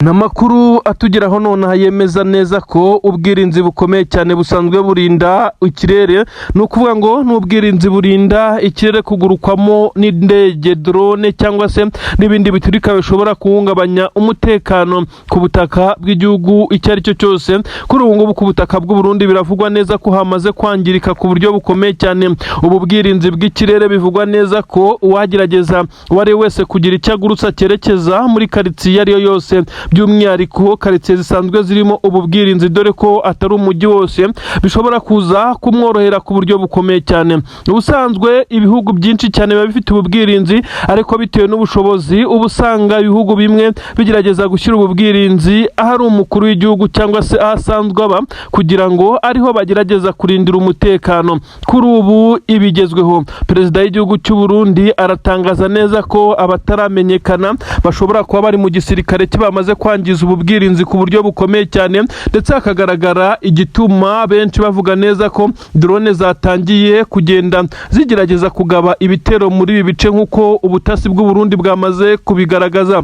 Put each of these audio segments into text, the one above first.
Ni amakuru atugeraho nonaha yemeza neza ko ubwirinzi bukomeye cyane busanzwe burinda ikirere, ni ukuvuga ngo ni ubwirinzi burinda ikirere kugurukwamo n'indege, drone cyangwa se n'ibindi biturika bishobora guhungabanya umutekano ku butaka bw'igihugu icyo ari cyo cyose. Kuri ubu ngubu ku butaka bw'u Burundi biravugwa neza ko hamaze kwangirika ku buryo bukomeye cyane ubu bwirinzi bw'ikirere. Bivugwa neza ko uwagerageza uwo ari we wese kugira icyo agurutsa cyerekeza muri karitsiye iyo ari yo yose, by'umwihariko karitsiye zisanzwe zirimo ubu bwirinzi, dore ko atari umujyi wose, bishobora kuza kumworohera ku buryo bukomeye cyane. Ubusanzwe ibihugu byinshi cyane biba bifite ubu bwirinzi, ariko bitewe n'ubushobozi uba usanga ibihugu bimwe bigerageza gushyira ubu bwirinzi ahari umukuru w'igihugu cyangwa se aho asanzwe aba, kugira ngo ariho bagerageza kurindira umutekano. Kuri ubu ibigezweho, perezida w'igihugu cy'u Burundi aratangaza neza ko abataramenyekana bashobora kuba bari mu gisirikare cye bamaze kwangiza ubu bwirinzi ku buryo bukomeye cyane, ndetse hakagaragara igituma benshi bavuga neza ko drone zatangiye kugenda zigerageza kugaba ibitero muri ibi bice, nk'uko ubutasi bw'u Burundi bwamaze kubigaragaza.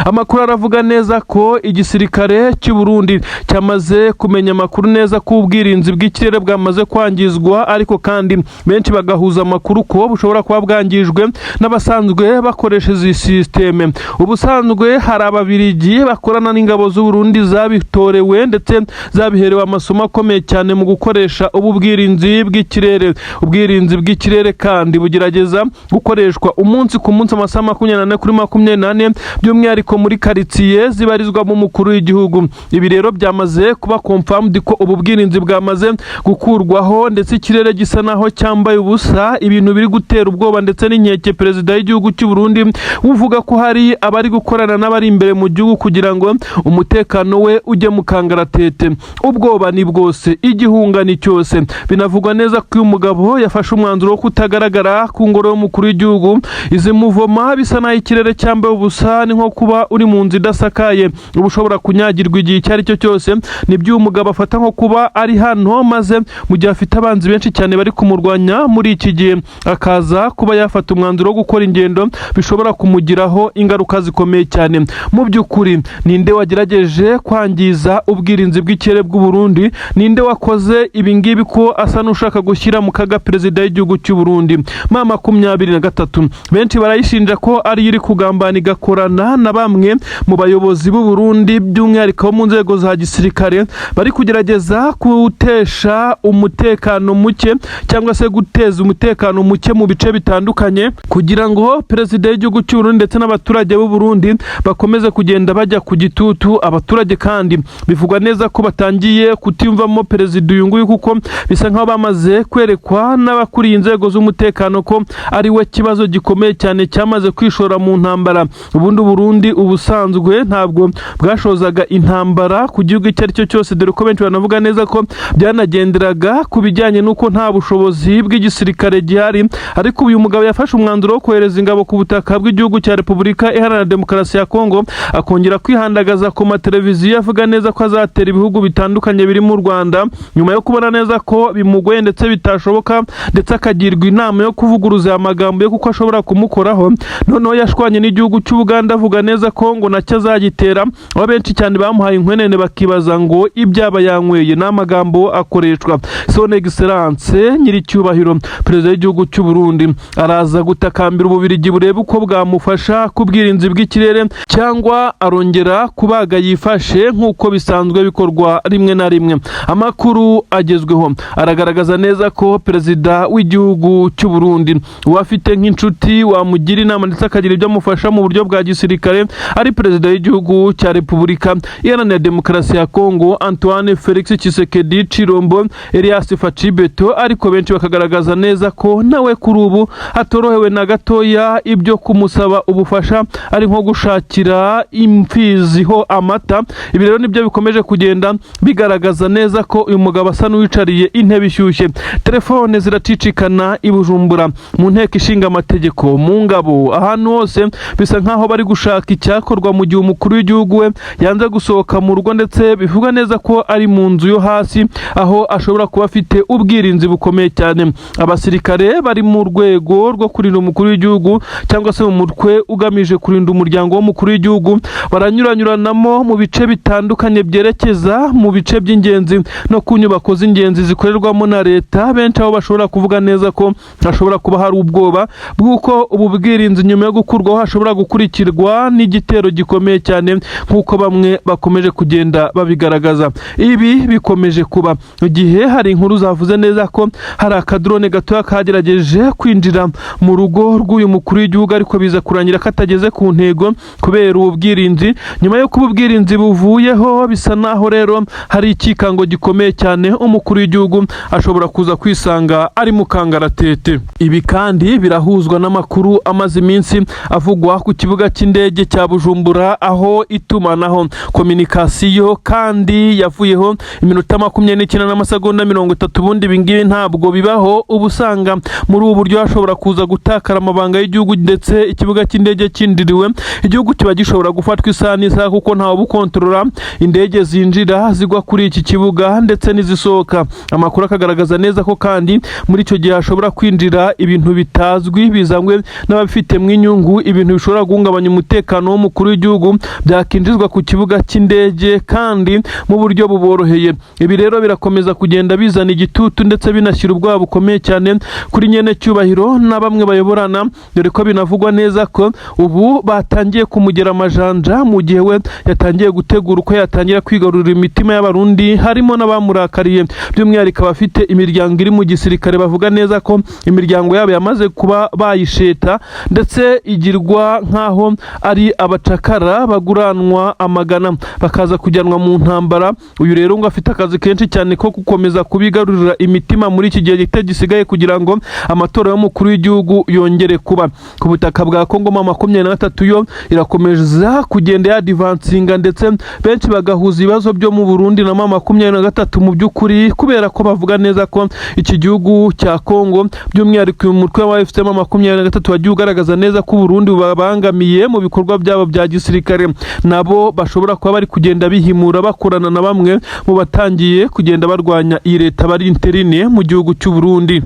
Amakuru aravuga neza ko igisirikare cy'u Burundi cyamaze kumenya amakuru neza ko ubwirinzi bw'ikirere bwamaze kwangizwa, ariko kandi benshi bagahuza amakuru ko bushobora kuba bwangijwe n'abasanzwe bakoresha izi sisiteme. Ubusanzwe hari Ababirigi bakorana n'ingabo z'u Burundi zabitorewe ndetse zabiherewe amasomo akomeye cyane mu gukoresha ubu bwirinzi bw'ikirere. Ubwirinzi bw'ikirere kandi bugerageza gukoreshwa umunsi ku munsi, amasaha 24 kuri 24, by'umwihariko muri karitsiye zibarizwamo umukuru w'igihugu. Ibi rero byamaze kuba confirmed ko ubu bwirinzi bwamaze gukurwaho, ndetse ikirere gisa naho cyambaye ubusa, ibintu biri gutera ubwoba ndetse n'inkeke perezida w'igihugu cy'u Burundi, uvuga ko hari abari gukorana n'abari imbere mu gihugu kugira ngo umutekano we ujye mu kangaratete. Ubwoba ni bwose, igihunga ni cyose. Binavugwa neza ko uyu mugabo yafashe umwanzuro wo kutagaragara ku ngoro y'umukuru w'igihugu. Izi muvoma bisa naho ikirere cyambaye ubusa, ni nko kuba uri mu nzu idasakaye, uba ushobora kunyagirwa igihe icyo ari cyo cyose. Nibyo uyu mugabo afata nko kuba ari hano, maze mu gihe afite abanzi benshi cyane bari kumurwanya muri iki gihe, akaza kuba yafata umwanzuro wo gukora ingendo bishobora kumugiraho ingaruka zikomeye cyane. Mu by'ukuri, ninde wagerageje kwangiza ubwirinzi bw'ikirere bw'u Burundi? Ninde wakoze ibi ngibi, ko asa n'ushaka gushyira mu kaga perezida w'igihugu cy'u Burundi? M23 benshi barayishinja ko ariyo iri kugambana, igakorana na bamwe mu bayobozi b'u Burundi, by'umwihariko bo mu nzego za gisirikare, bari kugerageza gutesha umutekano muke cyangwa se guteza umutekano muke mu bice bitandukanye, kugira ngo perezida w'igihugu cy'u Burundi ndetse n'abaturage b'u Burundi bakomeze kugenda bajya ku gitutu. Abaturage kandi bivugwa neza ko batangiye kutimvamo perezida uyu nguyu, kuko bisa nkaho bamaze kwerekwa n'abakuriye inzego z'umutekano ko ari we kibazo gikomeye cyane cyamaze kwishora mu ntambara. Ubundi Burundi ubusanzwe ntabwo bwashozaga intambara ku gihugu icyo ari cyo cyose, dore ko benshi banavuga neza ko byanagenderaga ku bijyanye n'uko nta bushobozi bw'igisirikare gihari. Ariko uyu mugabo yafashe umwanzuro wo kohereza ingabo ku butaka bw'igihugu cya Repubulika Iharanira Demokarasi ya Kongo, akongera kwihandagaza ku mateleviziyo avuga neza ko azatera ibihugu bitandukanye biri mu Rwanda, nyuma yo kubona neza ko bimugoye ndetse bitashoboka, ndetse akagirwa inama yo kuvuguruza aya magambo ye kuko ashobora kumukoraho. Noneho yashwanye n'igihugu cy'Ubuganda, avuga neza ko ngo nacyo azagitera, aho benshi cyane bamuhaye inkwenene bakibaza ngo ibyaba yanyweye. Ni amagambo akoreshwa Son Excellence nyiricyubahiro perezida w'igihugu cy'u Burundi. Araza gutakambira Ububirigi burebe uko bwamufasha ku bwirinzi bw'ikirere, cyangwa arongera kubaga yifashe nk'uko bisanzwe bikorwa rimwe na rimwe? Amakuru agezweho aragaragaza neza ko perezida w'igihugu cy'u Burundi uwafite nk'inshuti wamugira inama ndetse akagira ibyo amufasha mu buryo bwa gisirikare ari perezida w'igihugu cya Repubulika Iharanira Demokarasi ya Kongo, Antoine Felix Tshisekedi Tshilombo Elias Fatshi Béton. Ariko benshi bakagaragaza neza ko nawe kuri ubu atorohewe na gatoya, ibyo kumusaba ubufasha ari nko gushakira imfizi ho amata. Ibi rero nibyo bikomeje kugenda bigaragaza neza ko uyu mugabo asa n'uwicariye intebe ishyushye. Telefone ziracicikana i Bujumbura, mu nteko ishinga amategeko, mu ngabo, ahantu hose bisa nkaho bari gushaka. icyakorwa mu gihe umukuru w'igihugu we yanze gusohoka mu rugo, ndetse bivuga neza ko ari mu nzu yo hasi aho ashobora kuba afite ubwirinzi bukomeye cyane. Abasirikare bari mu rwego rwo kurinda umukuru w'igihugu cyangwa se mu mutwe ugamije kurinda umuryango w'umukuru w'igihugu baranyuranyuranamo mu bice bitandukanye byerekeza mu bice by'ingenzi no ku nyubako z'ingenzi zikorerwamo na leta. Benshi aho bashobora kuvuga neza ko hashobora kuba hari ubwoba bw'uko ubu bwirinzi nyuma yo gukurwaho hashobora gukurikirwa n'igitero gikomeye cyane, nk'uko bamwe bakomeje kugenda babigaragaza. Ibi bikomeje kuba mu gihe hari inkuru zavuze neza ko hari akadrone gatoya kagerageje kwinjira mu rugo rw'uyu mukuru w'igihugu, ariko biza kurangira katageze ku ntego kubera ubu bwirinzi. Nyuma yo kuba ubwirinzi buvuyeho, bisa naho rero hari ikikango gikomeye cyane, umukuru w'igihugu ashobora kuza kwisanga ari mu kangaratete. Ibi kandi birahuzwa n'amakuru amaze iminsi avugwa ku kibuga cy'indege cya Bujumbura, aho itumanaho, communication, kandi yavuyeho iminota 29 n'amasegonda 30. Ubundi ibingibi ntabwo bibaho. Uba usanga muri ubu buryo hashobora kuza gutakara amabanga y'igihugu, ndetse ikibuga cy'indege kindiriwe, igihugu kiba gishobora gufatwa isaha n'isaha, kuko ntawe ubukontorora indege zinjira zigwa kuri iki kibuga ndetse n'izisohoka. Amakuru akagaragaza neza ko kandi muri icyo gihe hashobora kwinjira ibintu bitazwi bizanywe n'ababifitemo inyungu, ibintu bishobora guhungabanya umutekano w'umukuru w'igihugu byakinjizwa ku kibuga cy'indege kandi mu buryo buboroheye. Ibi rero birakomeza kugenda bizana igitutu ndetse binashyira ubwoba bukomeye cyane kuri nyene cyubahiro na bamwe bayoborana, dore ko binavugwa neza ko ubu batangiye kumugera amajanja, mu gihe we yatangiye gutegura uko yatangira kwigarurira imitima y'Abarundi, harimo n'abamurakariye, by'umwihariko abafite imiryango iri mu gisirikare, bavuga neza ko imiryango yabo yamaze kuba bayisheta ndetse igirwa nk'aho ari abacakara baguranwa amagana bakaza kujyanwa mu ntambara. Uyu rero ngo afite akazi kenshi cyane ko gukomeza kubigarurira imitima muri iki gihe gito gisigaye kugira ngo amatora y'umukuru w'igihugu yongere kuba ku butaka bwa Kongo. M23 yo irakomeza kugenda yadvancinga, ndetse benshi bagahuza ibibazo byo mu Burundi na M23 mu by'ukuri, kubera ko bavuga neza ko iki gihugu cya Kongo, by'umwihariko uyu mutwe wa AFC M23, wagiye ugaragaza neza ko Burundi bubabangamiye mu bikorwa byabo bya gisirikare, nabo bashobora kuba bari kugenda bihimura bakorana na bamwe mu batangiye kugenda barwanya iyi leta bari intérim mu gihugu cy'u Burundi.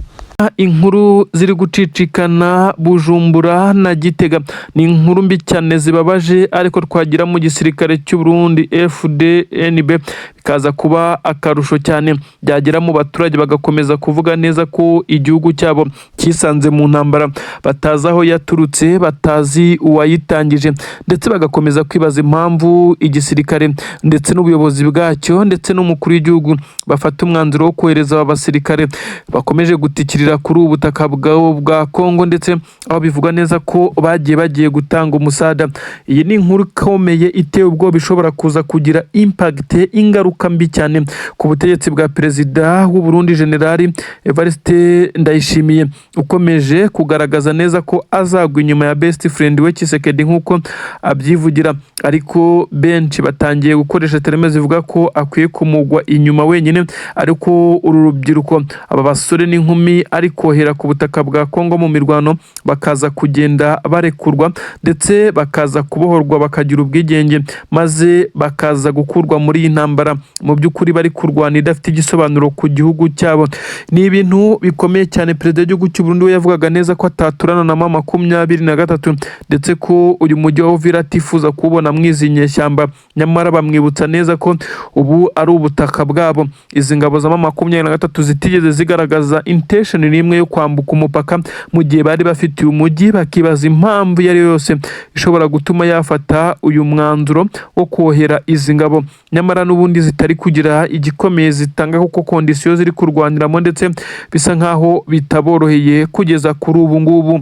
Inkuru ziri gucicikana Bujumbura na Gitega ni inkuru mbi cyane zibabaje, ariko twagira mu gisirikare cy'u Burundi FDNB bikaza kuba akarusho cyane, byagera mu baturage bagakomeza kuvuga neza ko igihugu cyabo cyisanze mu ntambara batazi aho yaturutse, batazi uwayitangije, ndetse bagakomeza kwibaza impamvu igisirikare ndetse n'ubuyobozi bwacyo ndetse n'umukuru w'igihugu bafata umwanzuro wo kohereza aba basirikare bakomeje gutikirira kuri ubu butaka bwa Kongo, ndetse aho bivugwa neza ko bagiye gutanga umusada. Iyi ni inkuru ikomeye iteye ubwoba, ishobora kuza kugira impact, ingaruka mbi cyane ku butegetsi bwa perezida w'u Burundi, General Evariste Ndayishimiye, ukomeje kugaragaza neza ko azagwa inyuma ya best friend we Tshisekedi nk'uko abyivugira. Ariko benshi batangiye gukoresha termes zivuga ko akwiye kumugwa inyuma wenyine, ariko uru rubyiruko, aba basore n'inkumi ari kohera ku butaka bwa Kongo mu mirwano, bakaza kugenda barekurwa ndetse bakaza kubohorwa, bakagira ubwigenge, maze bakaza gukurwa muri iyi ntambara mu by'ukuri bari kurwana idafite igisobanuro ku gihugu cyabo. Ni ibintu bikomeye cyane. Perezida w'igihugu cy'u Burundi we yavugaga neza ko ataturana na M23, ndetse ko uyu mujyi wa Uvira atifuza kuwubona mwizi nyeshyamba. Nyamara bamwibutsa neza ko ubu ari ubutaka bwabo. Izi ngabo za M23 zitigeze zigaragaza intention n'imwe yo kwambuka umupaka mu gihe bari bafitiye umujyi, bakibaza impamvu iyo ari yo yose ishobora gutuma yafata uyu mwanzuro wo kohera izi ngabo, nyamara n'ubundi zitari kugira igikomeye zitanga, kuko conditions ziri kurwaniramo ndetse bisa nkaho bitaboroheye kugeza kuri ubu ngubu.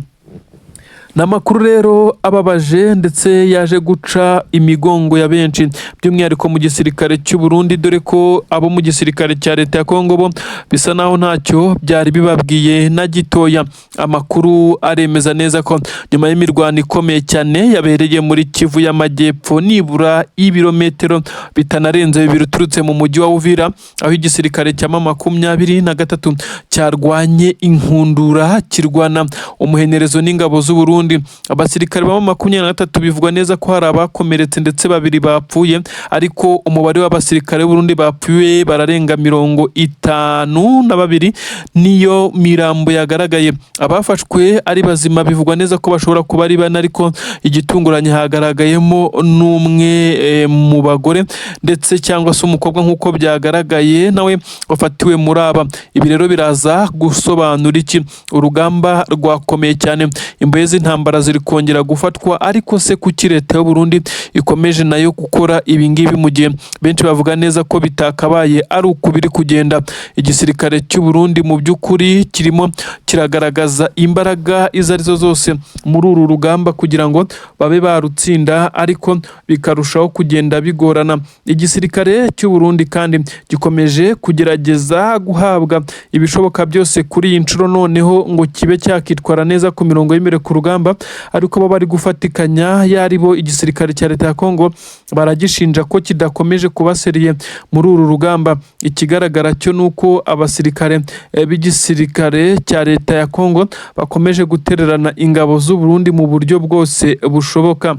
Ni amakuru rero ababaje ndetse yaje guca imigongo ya benshi, by'umwihariko mu gisirikare cy'u Burundi, dore ko abo mu gisirikare cya leta ya Kongo bo bisa naho ntacyo byari bibabwiye na gitoya. Amakuru aremeza neza ko nyuma y'imirwano ikomeye cyane yabereye muri Kivu y'Amajyepfo, nibura ibirometero bitanarenze 2 uturutse mu mujyi wa Uvira, aho igisirikare cya M23 cyarwanye inkundura, kirwana umuhenerezo n'ingabo z'u Burundi. Burundi. Abasirikare ba 23 bivugwa neza ko hari abakomeretse ndetse babiri bapfuye, ariko umubare w'abasirikare b'Uburundi bapfuye bararenga 52, niyo mirambo yagaragaye. Abafashwe ari bazima bivugwa neza ko bashobora kuba ari bane, ariko igitunguranye hagaragayemo n'umwe mu bagore ndetse cyangwa se umukobwa, nk'uko byagaragaye, nawe wafatiwe muri aba. Ibi rero biraza gusobanura iki? Urugamba rwakomeye cyane, imbohe z'intambara ziri kongera gufatwa, ariko se kuki leta y'u Burundi ikomeje nayo gukora ibi ngibi mu gihe benshi bavuga neza ko bitakabaye ari uku biri kugenda? Igisirikare cy'u Burundi mu by'ukuri kirimo kiragaragaza imbaraga izo arizo zose muri uru rugamba kugira ngo babe barutsinda, ariko bikarushaho kugenda bigorana. Igisirikare cy'u Burundi kandi gikomeje kugerageza guhabwa ibishoboka byose kuri iyi nshuro noneho ngo kibe cyakitwara neza ku mirongo y'imbere ku rugamba, ariko bo bari gufatikanya yaribo igisirikare cya leta ya Kongo baragishinja ko kidakomeje kuba sérieux muri uru rugamba. Ikigaragara cyo ni uko abasirikare b'igisirikare cya leta ya Kongo bakomeje gutererana ingabo z'u Burundi mu buryo bwose bushoboka.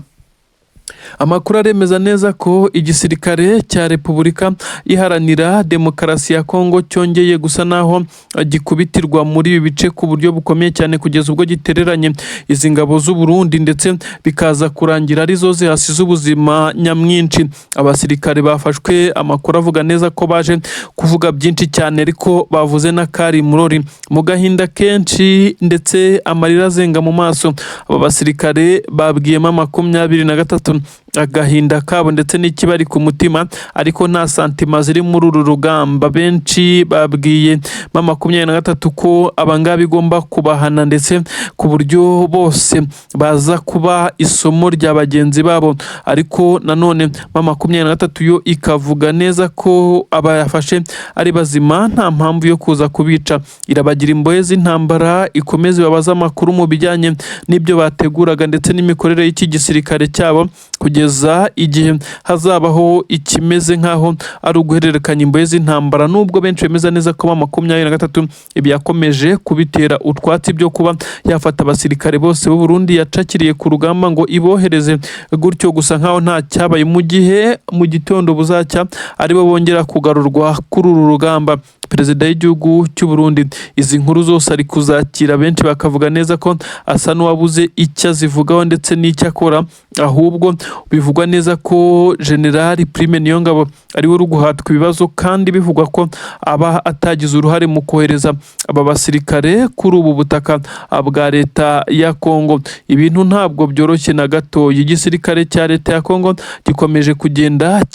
Amakuru aremeza neza ko igisirikare cya Repubulika Iharanira Demokarasi ya Kongo cyongeye gusa naho gikubitirwa muri ibi bice ku buryo bukomeye cyane, kugeza ubwo gitereranye izi ngabo z'u Burundi, ndetse bikaza kurangira arizo zihasize ubuzima nyamwinshi. Abasirikare bafashwe, amakuru avuga neza ko baje kuvuga byinshi cyane, ariko bavuze n'akari murori mu gahinda kenshi ndetse amarira azenga mu maso. Aba basirikare babwiyemo 23 agahinda kabo ndetse n'ikibari ku mutima, ariko nta sentiments ziri muri uru rugamba. Benshi babwiye M23 ko abangaba igomba kubahana, ndetse ku buryo bose baza kuba isomo rya bagenzi babo. Ariko nanone M23 yo ikavuga neza ko abayafashe ari bazima nta mpamvu yo kuza kubica, irabagira imbohe z'intambara, ikomeze ibabaze amakuru mu bijyanye n'ibyo bateguraga ndetse n'imikorere y'iki gisirikare cyabo, kugeza igihe hazabaho ikimeze nk'aho ari uguhererekanya imbohe z'intambara, nubwo benshi bemeza neza ko M23 ibi yakomeje kubitera utwatsi byo kuba yafata abasirikare bose b'u Burundi yacakiriye ku rugamba ngo ibohereze gutyo gusa nk'aho nta cyabaye, mu gihe mu gitondo buzacya aribo bongera kugarurwa kuri uru rugamba. Perezida w'igihugu cy'u Burundi izi nkuru zose ari kuzakira, benshi bakavuga neza ko asa n'uwabuze icyo azivugaho ndetse n'icyo akora. Ahubwo bivugwa neza ko General Prime Niyongabo ariwe uri guhatwa ibibazo, kandi bivugwa ko aba atagize uruhare mu kohereza aba basirikare kuri ubu butaka bwa leta ya Kongo. Ibintu ntabwo byoroshye na gatoya. Igisirikare cya leta ya Kongo gikomeje kugenda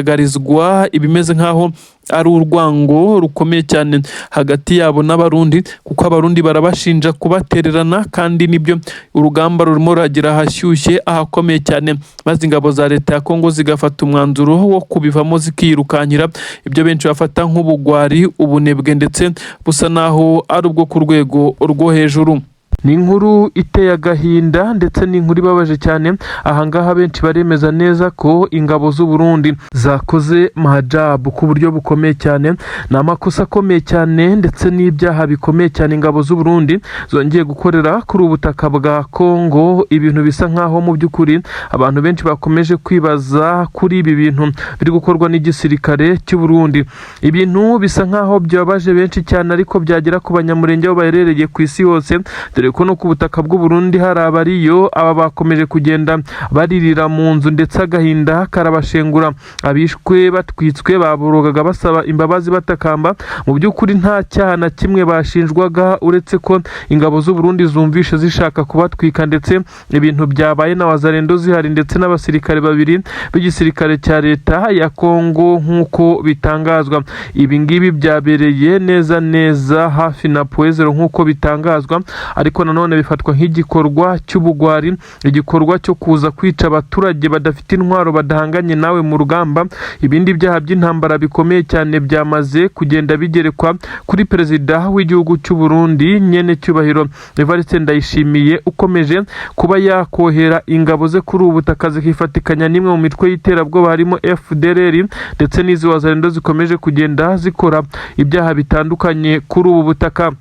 kigaragarizwa ibimeze nk'aho ari urwango rukomeye cyane hagati yabo n'Abarundi, kuko Abarundi barabashinja kubatererana, kandi nibyo, urugamba rurimo ruragira ahashyushye, ahakomeye cyane, maze ingabo za leta ya Kongo zigafata umwanzuro wo kubivamo zikirukankira, ibyo benshi bafata nk'ubugwari, ubunebwe, ndetse busa naho ari ubwo ku rwego rwo hejuru. Ni inkuru iteye agahinda ndetse ni inkuru ibabaje cyane. Ahangaha benshi baremeza neza ko ingabo z'u Burundi zakoze mahajabu ku buryo bukomeye cyane. Ni amakosa akomeye cyane ndetse n'ibyaha bikomeye cyane ingabo z'u Burundi zongeye gukorera kuri ubu butaka bwa Kongo, ibintu bisa nkaho mu by'ukuri abantu benshi bakomeje kwibaza kuri ibi bintu biri gukorwa n'igisirikare cy'u Burundi. Ibintu bisa nkaho byababaje benshi cyane, ariko byagera ku Banyamurenge aho baherereye ku isi hose, dore ko no ku butaka bw'u Burundi hari abariyo, aba bakomeje kugenda baririra mu nzu ndetse agahinda karabashengura. Abishwe batwitswe baborogaga basaba imbabazi, batakamba. Mu by'ukuri nta cyaha na kimwe bashinjwaga, uretse ko ingabo z'u Burundi zumvishe zishaka kubatwika, ndetse ibintu byabaye na Wazalendo zihari ndetse n'abasirikare babiri b'igisirikare cya leta ya Kongo nk'uko bitangazwa. Ibi ngibi byabereye neza neza hafi na Point Zéro nk'uko bitangazwa, ariko nanone bifatwa nk'igikorwa cy'ubugwari, igikorwa cyo kuza kwica abaturage badafite intwaro, badahanganye nawe mu rugamba. Ibindi byaha by'intambara bikomeye cyane byamaze kugenda bigerekwa kuri perezida w'igihugu cy'u Burundi, nyene cyubahiro Evariste Ndayishimiye, ukomeje kuba yakohera ingabo ze kuri ubu butaka zikifatikanya n'imwe mu mitwe y'iterabwoba, harimo FDLR ndetse n'izi Wazalendo zikomeje kugenda zikora ibyaha bitandukanye kuri ubu butaka.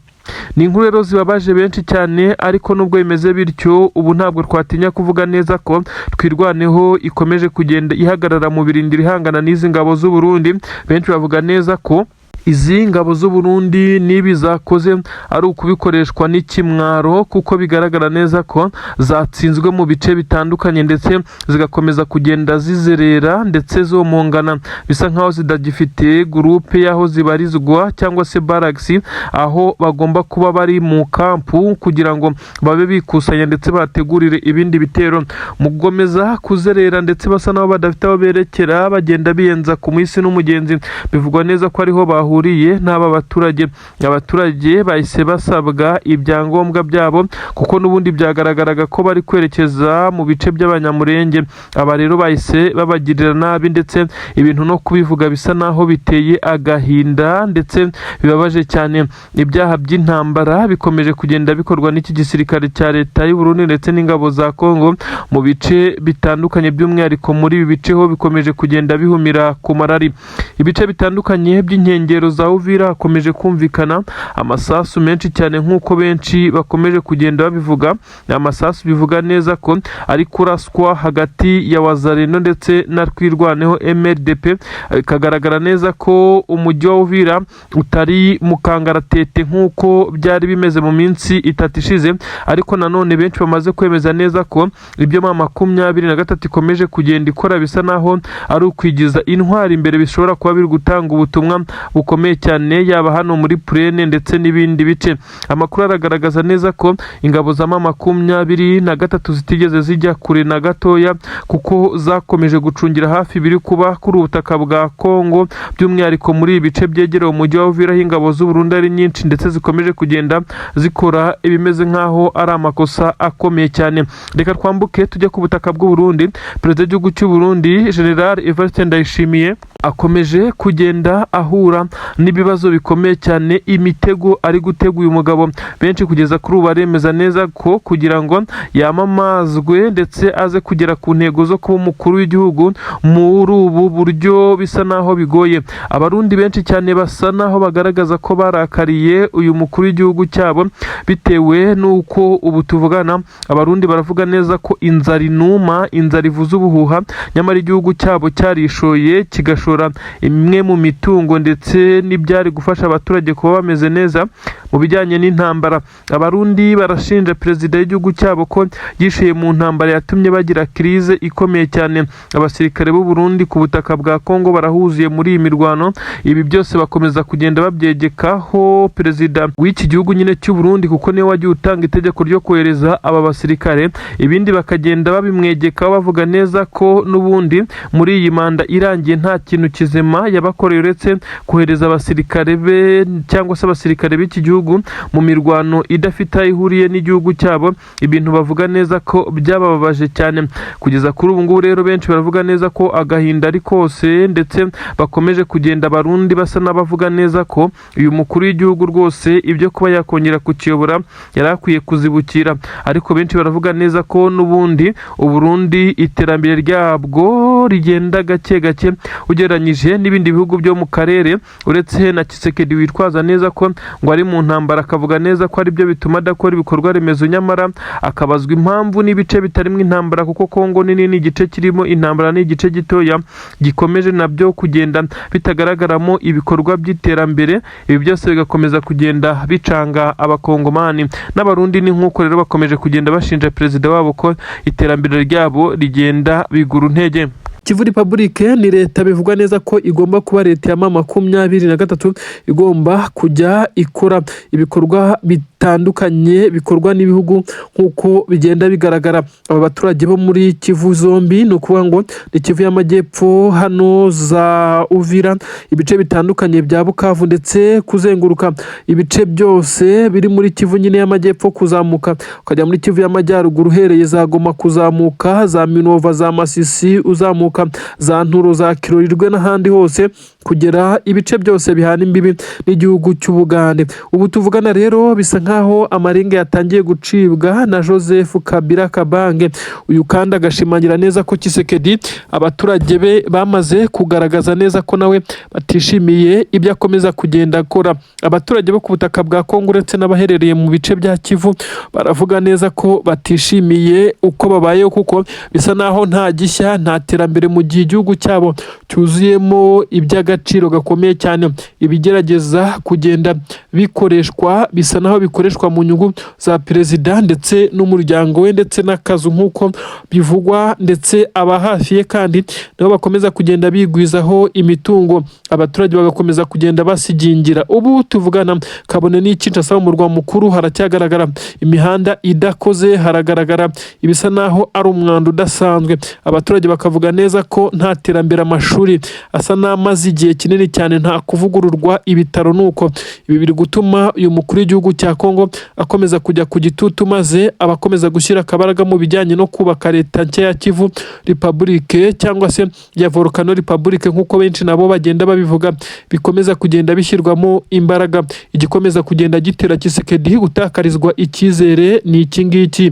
Ni inkuru rero zibabaje benshi cyane, ariko nubwo bimeze bityo, ubu ntabwo twatinya kuvuga neza ko Twirwaneho ikomeje kugenda ihagarara mu birindiro, ihangana n'izi ngabo z'u Burundi. Benshi bavuga neza ko izi ngabo z'u Burundi n'ibi zakoze ari ukubikoreshwa n'ikimwaro, kuko bigaragara neza ko zatsinzwe mu bice bitandukanye, ndetse zigakomeza kugenda zizerera ndetse zomongana, bisa nkaho zitagifite groupe y'aho zibarizwa cyangwa se barracks, aho bagomba kuba bari mu kampu kugira ngo babe bikusanya ndetse bategurire ibindi bitero. Mu gukomeza kuzerera ndetse basa naho badafite aho berekera, bagenda biyenza ku munsi n'umugenzi, bivugwa neza ko ariho bahuriye n'aba baturage. Abaturage bahise basabwa ibyangombwa byabo, kuko n'ubundi byagaragaraga ko bari kwerekeza mu bice by'Abanyamurenge. Aba rero bahise babagirira nabi, ndetse ibintu no kubivuga bisa naho biteye agahinda ndetse bibabaje cyane. Ibyaha by'intambara bikomeje kugenda bikorwa n'iki gisirikare cya leta y'u Burundi ndetse n'ingabo za Kongo mu bice bitandukanye, by'umwihariko muri ibi bice ho bikomeje kugenda bihumira ku marari. Ibice bitandukanye by'inkengero za Uvira hakomeje kumvikana amasasu menshi cyane, nk'uko benshi bakomeje kugenda babivuga. Ni amasasu bivuga neza ko ari kuraswa hagati ya Wazalendo ndetse na Twirwaneho MRDP. Bikagaragara neza ko umujyi wa Uvira utari mu kangaratete nk'uko byari bimeze mu minsi 3 ishize, ariko nanone benshi bamaze kwemeza neza ko ibyo M23 ikomeje kugenda ikora bisa naho ari ukwigiza intwari imbere, bishobora kuba biri gutanga ubutumwa bukomeye cyane, yaba hano muri plaine ndetse n'ibindi bice. Amakuru aragaragaza neza ko ingabo za M23 zitigeze zijya kure na gatoya, kuko zakomeje gucungira hafi ibiri kuba kuri ubutaka bwa Kongo, by'umwihariko muri ibi bice byegereye umujyi wa Uvira, aho ingabo z'u Burundi ari nyinshi ndetse zikomeje kugenda zikora ibimeze nk'aho ari amakosa akomeye cyane. Reka twambuke tujye ku butaka bw'u Burundi. Perezida w'igihugu cy'u Burundi, General Evariste Ndayishimiye, akomeje kugenda ahura n'ibibazo bikomeye cyane. Imitego ari gutega uyu mugabo, benshi kugeza kuri ubu baremeza neza ko kugira ngo yamamazwe ndetse aze kugera ku ntego zo kuba umukuru w'igihugu muri ubu buryo bisa naho bigoye. Abarundi benshi cyane basa naho bagaragaza ko barakariye uyu mukuru w'igihugu cyabo, bitewe n'uko ubu tuvugana Abarundi baravuga neza ko inzara inuma, inzara ivuza ubuhuha, nyamara igihugu cyabo cyarishoye, kigashora imwe mu mitungo ndetse n'ibyari gufasha abaturage kuba bameze neza mu bijyanye n'intambara. Abarundi barashinja perezida w'igihugu cyabo ko yishuye mu ntambara yatumye bagira crise ikomeye cyane. Abasirikare b'u Burundi ku butaka bwa Kongo barahuzuye muri iyi mirwano. Ibi byose bakomeza kugenda babyegekaho perezida w'iki gihugu nyine cy'u Burundi, kuko niwe wagiye utanga itegeko ryo kohereza aba basirikare. Ibindi bakagenda babimwegekaho, bavuga neza ko n'ubundi muri iyi manda irangiye nta kintu kizima yabakoreye, uretse kohereza abasirikare be cyangwa se abasirikare b'iki gihugu mu mirwano idafite aho ihuriye n'igihugu cyabo, ibintu bavuga neza ko byabababaje cyane. Kugeza kuri ubu ngubu rero, benshi baravuga neza ko agahinda ari kose, ndetse bakomeje kugenda Abarundi basa n'abavuga neza ko uyu mukuru w'igihugu rwose ibyo kuba yakongera kukiyobora yari akwiye kuzibukira. Ariko benshi baravuga neza ko n'ubundi Uburundi iterambere ryabwo rigenda gake gake ugereranyije n'ibindi bihugu byo mu karere, uretse na Tshisekedi witwaza neza ko ngo ari mu ntambara, akavuga neza ko aribyo bituma adakora ibikorwa remezo, nyamara akabazwa impamvu n'ibice bitarimo intambara, kuko Kongo nini ni igice kirimo intambara n'igice gitoya gikomeje nabyo kugenda bitagaragaramo ibikorwa by'iterambere. Ibi byose bigakomeza kugenda bicanga Abakongomani n'Abarundi. Ni nk'uko rero bakomeje kugenda bashinja perezida wabo ko iterambere ryabo rigenda bigura intege. Kivu Republic ni leta bivugwa neza ko igomba kuba leta ya M23, igomba kujya ikora ibikorwa bitandukanye bikorwa n'ibihugu nk'uko bigenda bigaragara. Aba baturage bo muri Kivu zombi, ni ukuvuga ngo ni Kivu y'Amajyepfo, hano za Uvira, ibice bitandukanye bya Bukavu, ndetse kuzenguruka ibice byose biri muri Kivu nyine y'Amajyepfo, kuzamuka ukajya muri Kivu y'Amajyaruguru, uhereye za Goma kuzamuka za Minova, za Masisi, uzamuka za Nturo, za Kirorirwe n'ahandi hose, kugera ibice byose bihana imbibi n'igihugu cy'Ubugande. Ubu tuvugana rero bisa nkaho nk'aho amarenga yatangiye gucibwa na Joseph Kabila Kabange. Uyu kandi agashimangira neza ko Tshisekedi abaturage be bamaze kugaragaza neza ko nawe batishimiye ibyo akomeza kugenda akora. Abaturage bo ku butaka bwa Kongo ndetse n'abaherereye mu bice bya Kivu baravuga neza ko batishimiye uko babayeho, kuko bisa naho nta gishya, nta terambere, mu gihe igihugu cyabo cyuzuyemo iby'agaciro gakomeye cyane. Ibigerageza kugenda bikoreshwa bisa naho bikoreshwa mu nyungu za perezida ndetse n'umuryango we ndetse n'akazu, nk'uko bivugwa, ndetse aba hafi ye kandi nabo bakomeza kugenda bigwizaho imitungo, abaturage bagakomeza kugenda basigingira. Ubu tuvugana, kabone n'i Kinshasa mu murwa mukuru haracyagaragara imihanda idakoze, haragaragara ibisa naho ari umwanda udasanzwe. Abaturage bakavuga neza ko nta terambere, amashuri asa n'amaze igihe kinini cyane nta kuvugururwa, ibitaro nuko. Ibi biri gutuma uyu mukuru w'igihugu cya Kongo akomeza kujya ku gitutu, maze abakomeza gushyira akabaraga mu bijyanye no kubaka leta nshya ya Kivu Republique cyangwa se ya Volcano Republique, nk'uko benshi nabo bagenda babivuga, bikomeza kugenda bishyirwamo imbaraga. Igikomeza kugenda gitera Tshisekedi gutakarizwa icyizere ni iki ngiki.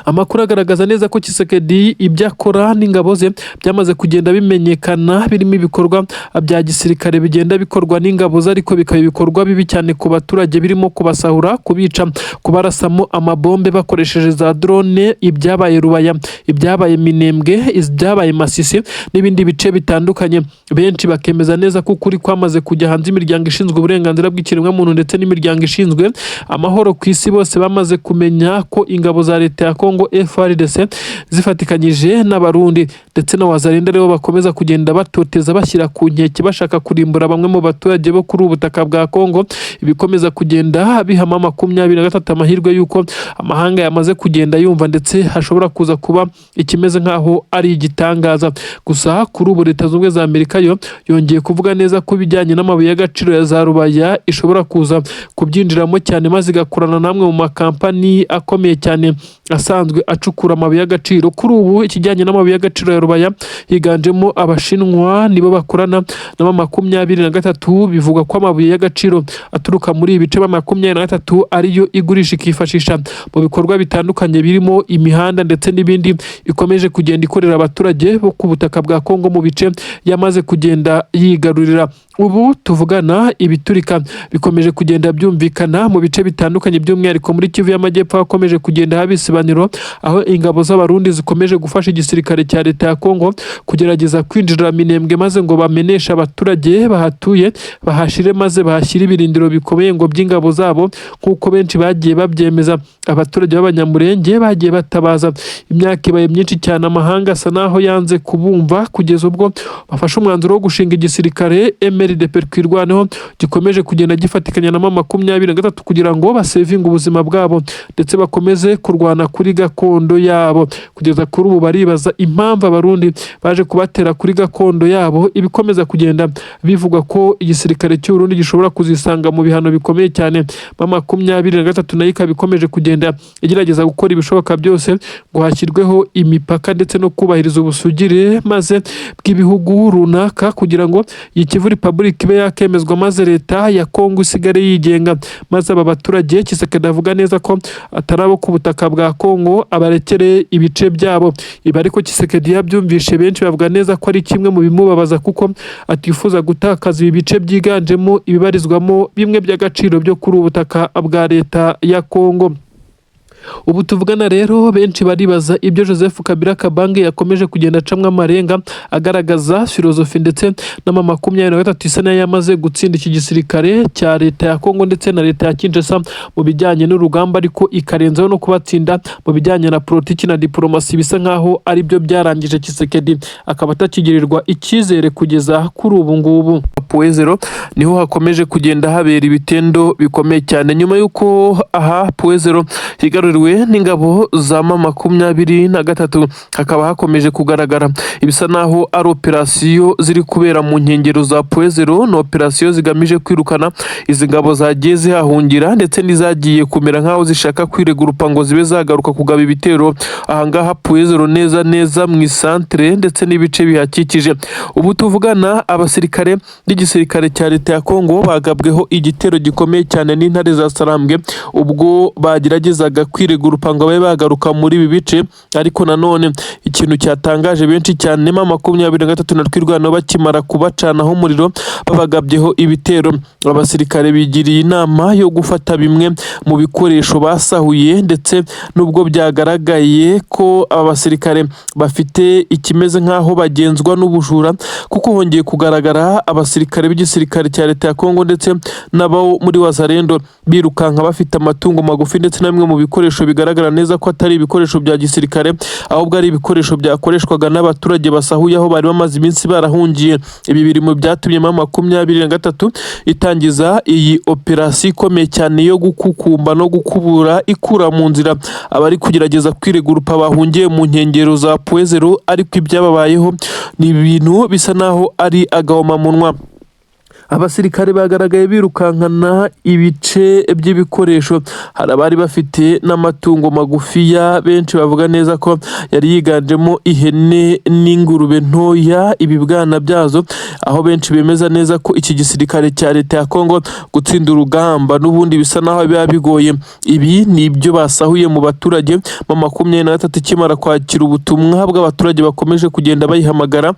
Amakuru agaragaza neza ko Tshisekedi ibyo akora n'ingabo ze byamaze kugenda bimenyekana, birimo ibikorwa bya gisirikare bigenda bikorwa n'ingabo ze, ariko bikaba ibikorwa bibi cyane ku baturage, birimo kubasahura, kubica, kubarasamo amabombe bakoresheje za drone, ibyabaye Rubaya, ibyabaye Minembwe, ibyabaye Masisi n'ibindi bice bitandukanye. Benshi bakemeza neza ko ukuri kwamaze kujya hanze. Imiryango ishinzwe uburenganzira bw'ikiremwamuntu ndetse n'imiryango ishinzwe amahoro ku isi bose bamaze kumenya ko ingabo za leta ya Kongo FARDC zifatikanyije n'Abarundi ndetse na Wazalendo aribo bakomeza kugenda batoteza, bashyira ku nkeke, bashaka kurimbura bamwe mu baturage bo kuri ubu butaka bwa Kongo. Ibikomeza kugenda bihama 23 amahirwe y'uko amahanga yamaze kugenda yumva, ndetse hashobora kuza kuba ikimeze nk'aho ari igitangaza. Gusa kuri ubu Leta Zunze Ubumwe za Amerika yo yongeye kuvuga neza ko ibijyanye n'amabuye y'agaciro ya za Rubaya ishobora kuza kubyinjiramo cyane, maze igakorana n'amwe mu makampani akomeye cyane asanzwe acukura amabuye y'agaciro. Kuri ubu ikijyanye n'amabuye y'agaciro ya Rubaya higanjemo Abashinwa, nibo bakorana na 23. Bivugwa ko amabuye y'agaciro aturuka muri ibi bice 23 ariyo igurisha, ikifashisha mu bikorwa bitandukanye birimo imihanda ndetse n'ibindi ikomeje kugenda ikorera abaturage bo ku butaka bwa Kongo mu bice yamaze kugenda yigarurira. Ubu tuvugana ibiturika bikomeje kugenda byumvikana mu bice bitandukanye, by'umwihariko muri Kivu y'Amajyepfo hakomeje kugenda haba isibaniro, aho ingabo z'Abarundi zikomeje gufasha igisirikare cya leta ya Kongo kugerageza kwinjira Minembwe, maze ngo bameneshe abaturage bahatuye, bahashire, maze bahashyire ibirindiro bikomeye ngo by'ingabo zabo, nk'uko benshi bagiye babyemeza. Abaturage b'Abanyamurenge bagiye batabaza imyaka ibaye myinshi cyane, amahanga asa naho yanze kubumva, kugeza ubwo bafashe umwanzuro wo gushinga igisirikare MRDP Twirwaneho gikomeje kugenda gifatikanya na 23 kugira ngo basevinge ubuzima bwabo ndetse bakomeze kurwana kuri gakondo yabo. Kugeza kuri ubu baribaza impamvu Abarundi baje kubatera kuri gakondo yabo. Ibikomeza kugenda bivugwa ko igisirikare cy'u Burundi gishobora kuzisanga mu bihano bikomeye cyane. 23 nayo ikaba ikomeje kugenda igerageza gukora ibishoboka byose ngo hashyirweho imipaka ndetse no kubahiriza ubusugire maze bw'ibihugu runaka, kugira ngo iyi Kivu Republic ibe yakemezwa, maze leta ya Kongo isigare yigenga, maze aba baturage Tshisekedi avuga neza ko atari abo ku butaka bwa Kongo abarekere ibice byabo. Ibi ariko Tshisekedi yabyumvishe, benshi bavuga neza ko ari kimwe mu bimubabaza, kuko atifuza gutakaza ibi bice byiganjemo ibibarizwamo bimwe by'agaciro byo kuri ubu butaka bwa leta ya Kongo. Ubu tuvugana rero benshi baribaza ibyo Joseph Kabila Kabange yakomeje kugenda acamwa amarenga, agaragaza filozofi ndetse na 23 isa nayo yamaze gutsinda iki gisirikare cya leta ya Kongo ndetse na leta ya Kinshasa mu bijyanye n'urugamba, ariko ikarenzaho no kubatsinda mu bijyanye na politiki na diplomasi, bisa nkaho ari byo byarangije Tshisekedi akaba atakigirirwa icyizere kugeza kuri ubu ngubu. Point Zéro niho hakomeje kugenda habera ibitendo bikomeye cyane, nyuma y'uko aha Point Zéro higaruriwe n'ingabo za 23, hakaba hakomeje kugaragara ibisa naho ari operasiyo ziri kubera mu nkengero za Point Zéro. Ni operasiyo zigamije kwirukana izi ngabo zagiye zihahungira ndetse n'izagiye kumera nk'aho zishaka kwiregurupa ngo zibe zagaruka kugaba ibitero ahangaha Point Zéro, neza neza mu isantere ndetse n'ibice bihakikije. Ubu tuvugana abasirikare b'igisirikare b'igisirikare cya leta ya Kongo bagabweho igitero gikomeye cyane n'intare za Sarambwe ubwo bageragezaga kwiregurupa ngo babe bagaruka muri ibi bice. Ariko nanone ikintu cyatangaje benshi cyane, M23 na Twirwaneho bakimara kubacanaho umuriro babagabyeho ibitero, abasirikare bigiriye inama yo gufata bimwe mu bikoresho basahuye, ndetse nubwo byagaragaye ko aba basirikare bafite ikimeze nk'aho bagenzwa n'ubujura, kuko hongeye kugaragara abasirikare b'igisirikare cya leta ya Kongo ndetse n'abo muri Wazalendo birukanka bafite amatungo magufi ndetse na bimwe mu bikoresho bigaragara neza ko atari ibikoresho bya gisirikare, ahubwo ari ibikoresho byakoreshwaga n'abaturage basahuye aho bari bamaze iminsi barahungiye. Ibi biri mu byatumye M23 itangiza iyi operasiyo ikomeye cyane yo gukukumba no gukubura, ikura mu nzira abari kugerageza kwiregurupa bahungiye mu nkengero za Point Zéro, ariko ibyababayeho ni ibintu bisa naho ari agahomamunwa. Abasirikare bagaragaye birukankana ibice by'ibikoresho, hari abari bafite n'amatungo magufiya, benshi bavuga neza ko yari yiganjemo ihene n'ingurube ntoya, ibibwana byazo, aho benshi bemeza neza ko iki gisirikare cya leta ya Kongo gutsinda urugamba n'ubundi bisa naho biba bigoye. Ibi ni ibyo basahuye mu baturage. M23 ikimara kwakira ubutumwa bw'abaturage bakomeje kugenda bayihamagara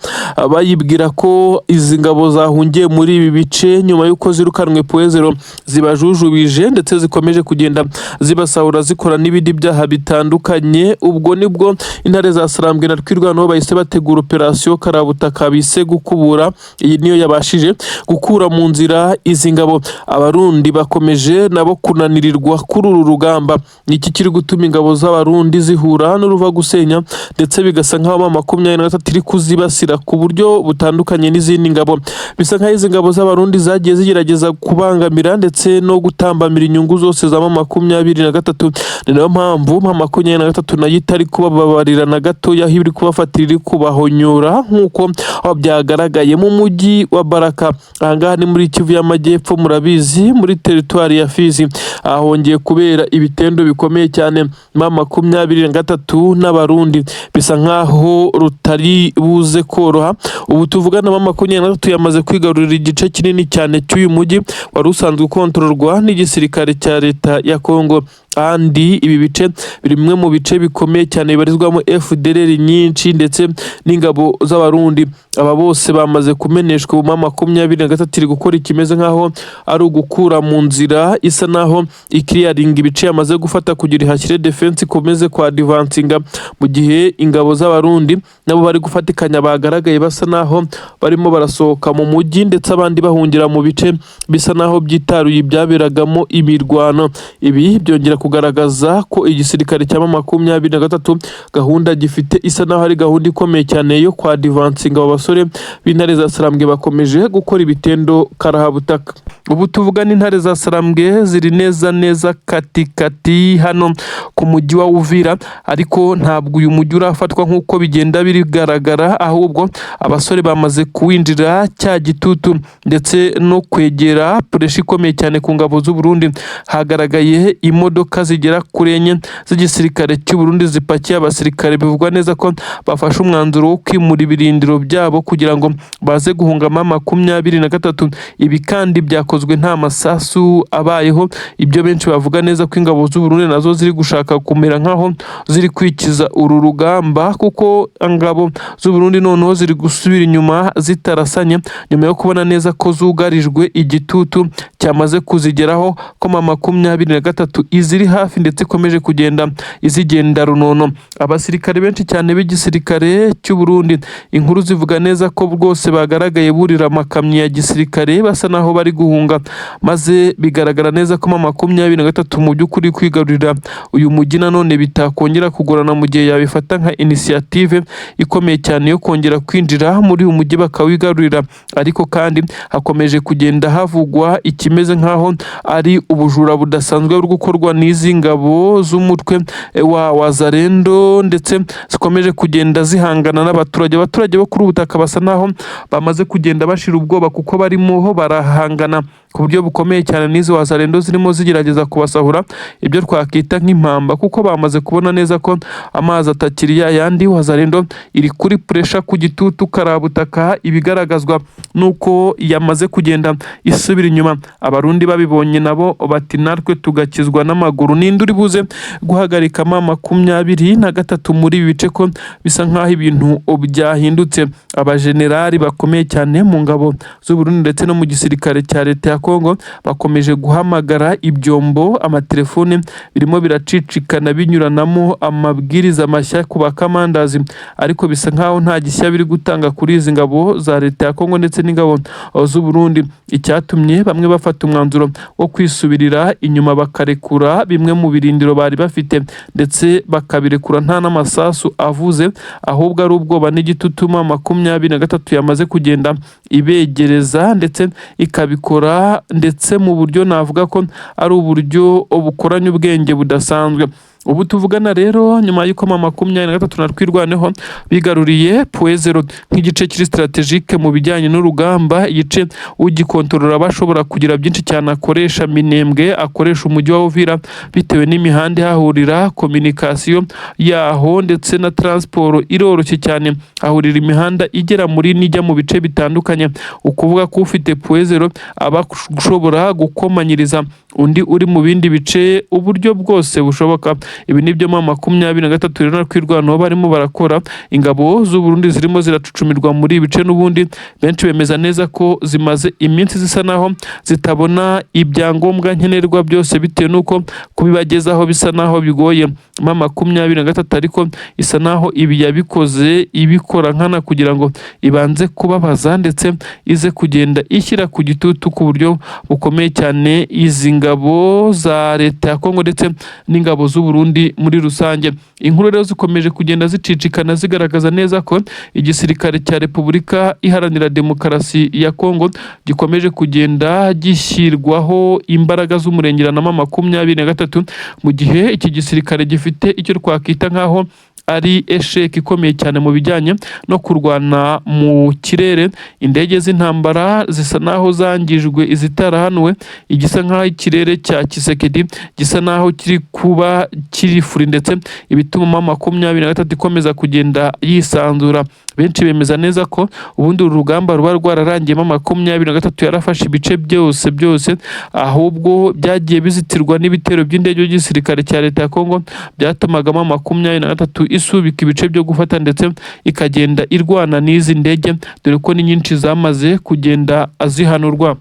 bayibwira ko izi ngabo zahungiye muri ibi bice nyuma y'uko zirukanwe Point Zéro zibajujubije, ndetse zikomeje kugenda zibasahura, zikora n'ibindi byaha bitandukanye. Ubwo nibwo intare za Sarambwe na Twirwaneho bahise bategura operasiyo karabutaka bise gukubura. Iyi niyo yabashije gukura mu nzira izi ngabo. Abarundi bakomeje nabo kunanirirwa kuri uru rugamba. Iki kiri gutuma ingabo z'Abarundi zihura n'uruva gusenya, ndetse bigasa nk'aho M23 iri kuzibasira ku buryo butandukanye n'izindi ngabo. Bisa nk'aho izi ngabo z'Abarundi zagiye zigerageza kubangamira ndetse no gutambamira inyungu zose za M23. Ni nayo mpamvu M23 nayo itari kubababarira na gatoya, aho iri kubafatira iri kubahonyora, nk'uko aho byagaragaye mu mujyi wa Baraka. Ahangaha ni muri Kivu y'Amajyepfo, murabizi, muri teritwari ya Fizi, ahongeye kubera ibitendo bikomeye cyane. M23 n'Abarundi bisa nk'aho rutari buze koroha. Ubu tuvugana M23 yamaze kwigarurira igice kinini cyane cy'uyu mujyi wari usanzwe ukontororwa n'igisirikare cya leta ya Kongo. Kandi ibi bice biri bimwe mu bice bikomeye cyane bibarizwamo FDLR nyinshi ndetse n'ingabo z'Abarundi. Aba bose bamaze kumeneshwa. Ubu M23 iri gukora ikimeze nk'aho ari ugukura mu nzira, isa naho ikiriyaringa ibice yamaze gufata kugira ihashyire defense, ikomeze kwa advancinga, mu gihe ingabo z'Abarundi nabo bari gufatikanya bagaragaye basa naho barimo barasohoka mu mujyi, ndetse abandi bahungira mu bice bisa naho byitaruye ibyaberagamo imirwano. Ibi byongera kugaragaza ko igisirikare cya M23 gahunda gifite isa naho ari gahunda ikomeye cyane yo kwa advancinga. Abo basore b'intare za Sarambwe bakomeje gukora ibitendo karahabutaka. Ubu tuvugana intare za Sarambwe ziri neza neza katikati hano ku mujyi wa Uvira, ariko ntabwo uyu mujyi urafatwa nk'uko bigenda bigaragara, ahubwo abasore bamaze kuwinjira cya gitutu ndetse no kwegera pressure ikomeye cyane ku ngabo z'u Burundi. Hagaragaye imodoka zigera kuri enye z'igisirikare cy'u Burundi zipakiye abasirikare, bivugwa neza ko bafashe umwanzuro wo kwimura ibirindiro byabo kugira ngo baze guhunga M23. Ibi kandi byakozwe nta masasu abayeho, ibyo benshi bavuga neza ko ingabo z'u Burundi nazo ziri gushaka kumera nkaho ziri kwikiza uru rugamba, kuko ingabo z'u Burundi noneho ziri gusubira inyuma zitarasanye, nyuma yo kubona neza ko zugarijwe, igitutu cyamaze kuzigeraho, ko M23 iziri hafi ndetse ikomeje kugenda izigenda runono. Abasirikare benshi cyane b'igisirikare cy'u Burundi, inkuru zivuga neza ko rwose bagaragaye burira amakamyo ya gisirikare basa naho bari guhunga, maze bigaragara neza ko M23 mu by'ukuri kwigarurira uyu mujyi nanone bitakongera kugorana mu gihe yabifata nka initiative ikomeye cyane yo kongera kwinjira muri uyu mujyi bakawigarurira. Ariko kandi hakomeje kugenda havugwa ikimeze nk'aho ari ubujura budasanzwe buri gukorwa n'izi n'izi ngabo z'umutwe wa Wazalendo, ndetse zikomeje kugenda zihangana n'abaturage. Abaturage bo kuri ubu butaka basa naho bamaze kugenda bashira ubwoba, kuko barimo barahangana ku buryo bukomeye cyane n'izi Wazalendo zirimo zigerageza kubasahura ibyo twakita nk'impamba, kuko bamaze kubona neza ko amazi atakiri ya yandi. Wazalendo iri kuri pressure ku gitutu karabutaka, ibigaragazwa nuko yamaze kugenda isubira inyuma. Abarundi babibonye nabo bati: "Natwe tugakizwa n'amaguru, ninde uri buze guhagarika M23 muri ibi bice, ko bisa nk'aho ibintu byahindutse?" Abajenerali bakomeye cyane mu ngabo z'u Burundi ndetse no mu gisirikare cya leta ya Kongo bakomeje guhamagara ibyombo, amatelefone birimo biracicikana binyuranamo amabwiriza mashya ku bakamandazi, ariko bisa nk'aho nta gishya biri gutanga kuri izi ngabo za leta ya Kongo ndetse n'ingabo z'u Burundi. Icyatumye bamwe bafata umwanzuro wo kwisubirira inyuma, bakarekura bimwe mu birindiro bari bafite, ndetse bakabirekura nta n'amasasu avuze, ahubwo ari ubwoba n'igitutu M23 yamaze kugenda ibegereza, ndetse ikabikora ndetse mu buryo navuga ko ari uburyo bukoranye ubwenge budasanzwe. Ubu tuvugana rero, nyuma y'uko M23 na Twirwaneho bigaruriye Point Zéro nk'igice kiri stratégique mu bijyanye n'urugamba, igice ugikontorora bashobora kugira byinshi cyane akoresha Minembwe, akoresha umujyi wa Uvira, bitewe n'imihanda ihahurira, communication yaho ndetse na transport iroroshye cyane. Hahurira imihanda igera muri n'ijya mu bice bitandukanye. Ukuvuga ko ufite Point Zéro aba ashobora gukomanyiriza undi uri mu bindi bice uburyo bwose bushoboka. Ibi nibyo M23 rero na Twirwaneho barimo barakora. Ingabo z'u Burundi zirimo ziracucumirwa muri ibi bice n'ubundi, benshi bemeza neza ko zimaze iminsi zisa naho zitabona ibyangombwa nkenerwa byose, bitewe n'uko kubibagezaho bisa naho bigoye. M23 ariko isa naho ibi yabikoze ibikora nkana kugira ngo ibanze kubabaza, ndetse ize kugenda ishyira ku gitutu ku buryo bukomeye cyane izi ngabo za leta ya Kongo ndetse n'ingabo z'u Burundi muri rusange. Inkuru rero zikomeje kugenda zicicikana zigaragaza neza ko igisirikare cya Repubulika Iharanira Demokarasi ya Kongo gikomeje kugenda gishyirwaho imbaraga z'umurengera na M23, mu gihe iki gisirikare gifite icyo twakwita nk'aho ari échec ikomeye cyane mu bijyanye no kurwana mu kirere. Indege z'intambara zisa naho zangijwe, izitarahanuwe, igisa nk'aho ikirere cya Tshisekedi gisa naho kiri kuba kiri free, ndetse ibituma M23 ikomeza kugenda yisanzura. Benshi bemeza neza ko ubundi uru rugamba ruba rwararangiye M23 yarafashe ibice byose byose, ahubwo byagiye bizitirwa n'ibitero by'indege by'igisirikare cya leta ya Kongo, byatumaga M23 isubika ibice byo gufata, ndetse ikagenda irwana n'izi ndege, dore ko ni nyinshi zamaze kugenda zihanurwa.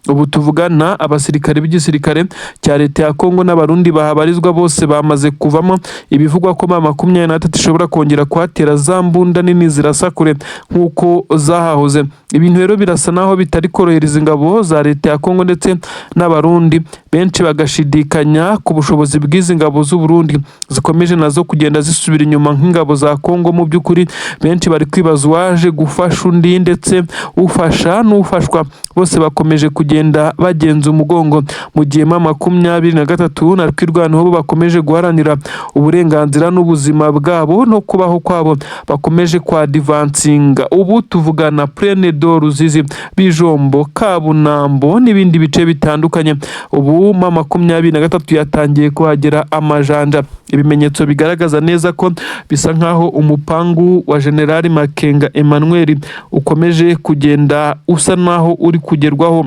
Ubu tuvugana, abasirikare b'igisirikare cya leta ya Kongo n'Abarundi bahabarizwa bose bamaze kuvamo. Ibivugwa ko M23 ishobora kongera kuhatera za mbunda nini zirasa kure nk'uko zahahoze. Ibintu rero birasa naho bitari korohereza ingabo za leta ya Kongo ndetse n'Abarundi, benshi bagashidikanya ku bushobozi bw'izi ngabo z'u Burundi zikomeje nazo kugenda zisubira inyuma nk'ingabo za Kongo. Mu by'ukuri benshi bari kwibaza uwaje gufasha undi, ndetse ufasha n'ufashwa bose bakomeje kugenda bagenza umugongo, mu gihe M23 na Twirwaneho bo bakomeje guharanira uburenganzira n'ubuzima bwabo no kubaho kwabo, bakomeje kwadvancinga. Ubu tuvugana, Plaine de Ruzizi, Bijombo, Kabunambo n'ibindi bice bitandukanye, ubu M23 yatangiye kuhagera amajanja. Ibimenyetso bigaragaza neza ko bisa nkaho umupangu wa General Makenga Emmanuel ukomeje kugenda usa naho uri kugerwaho.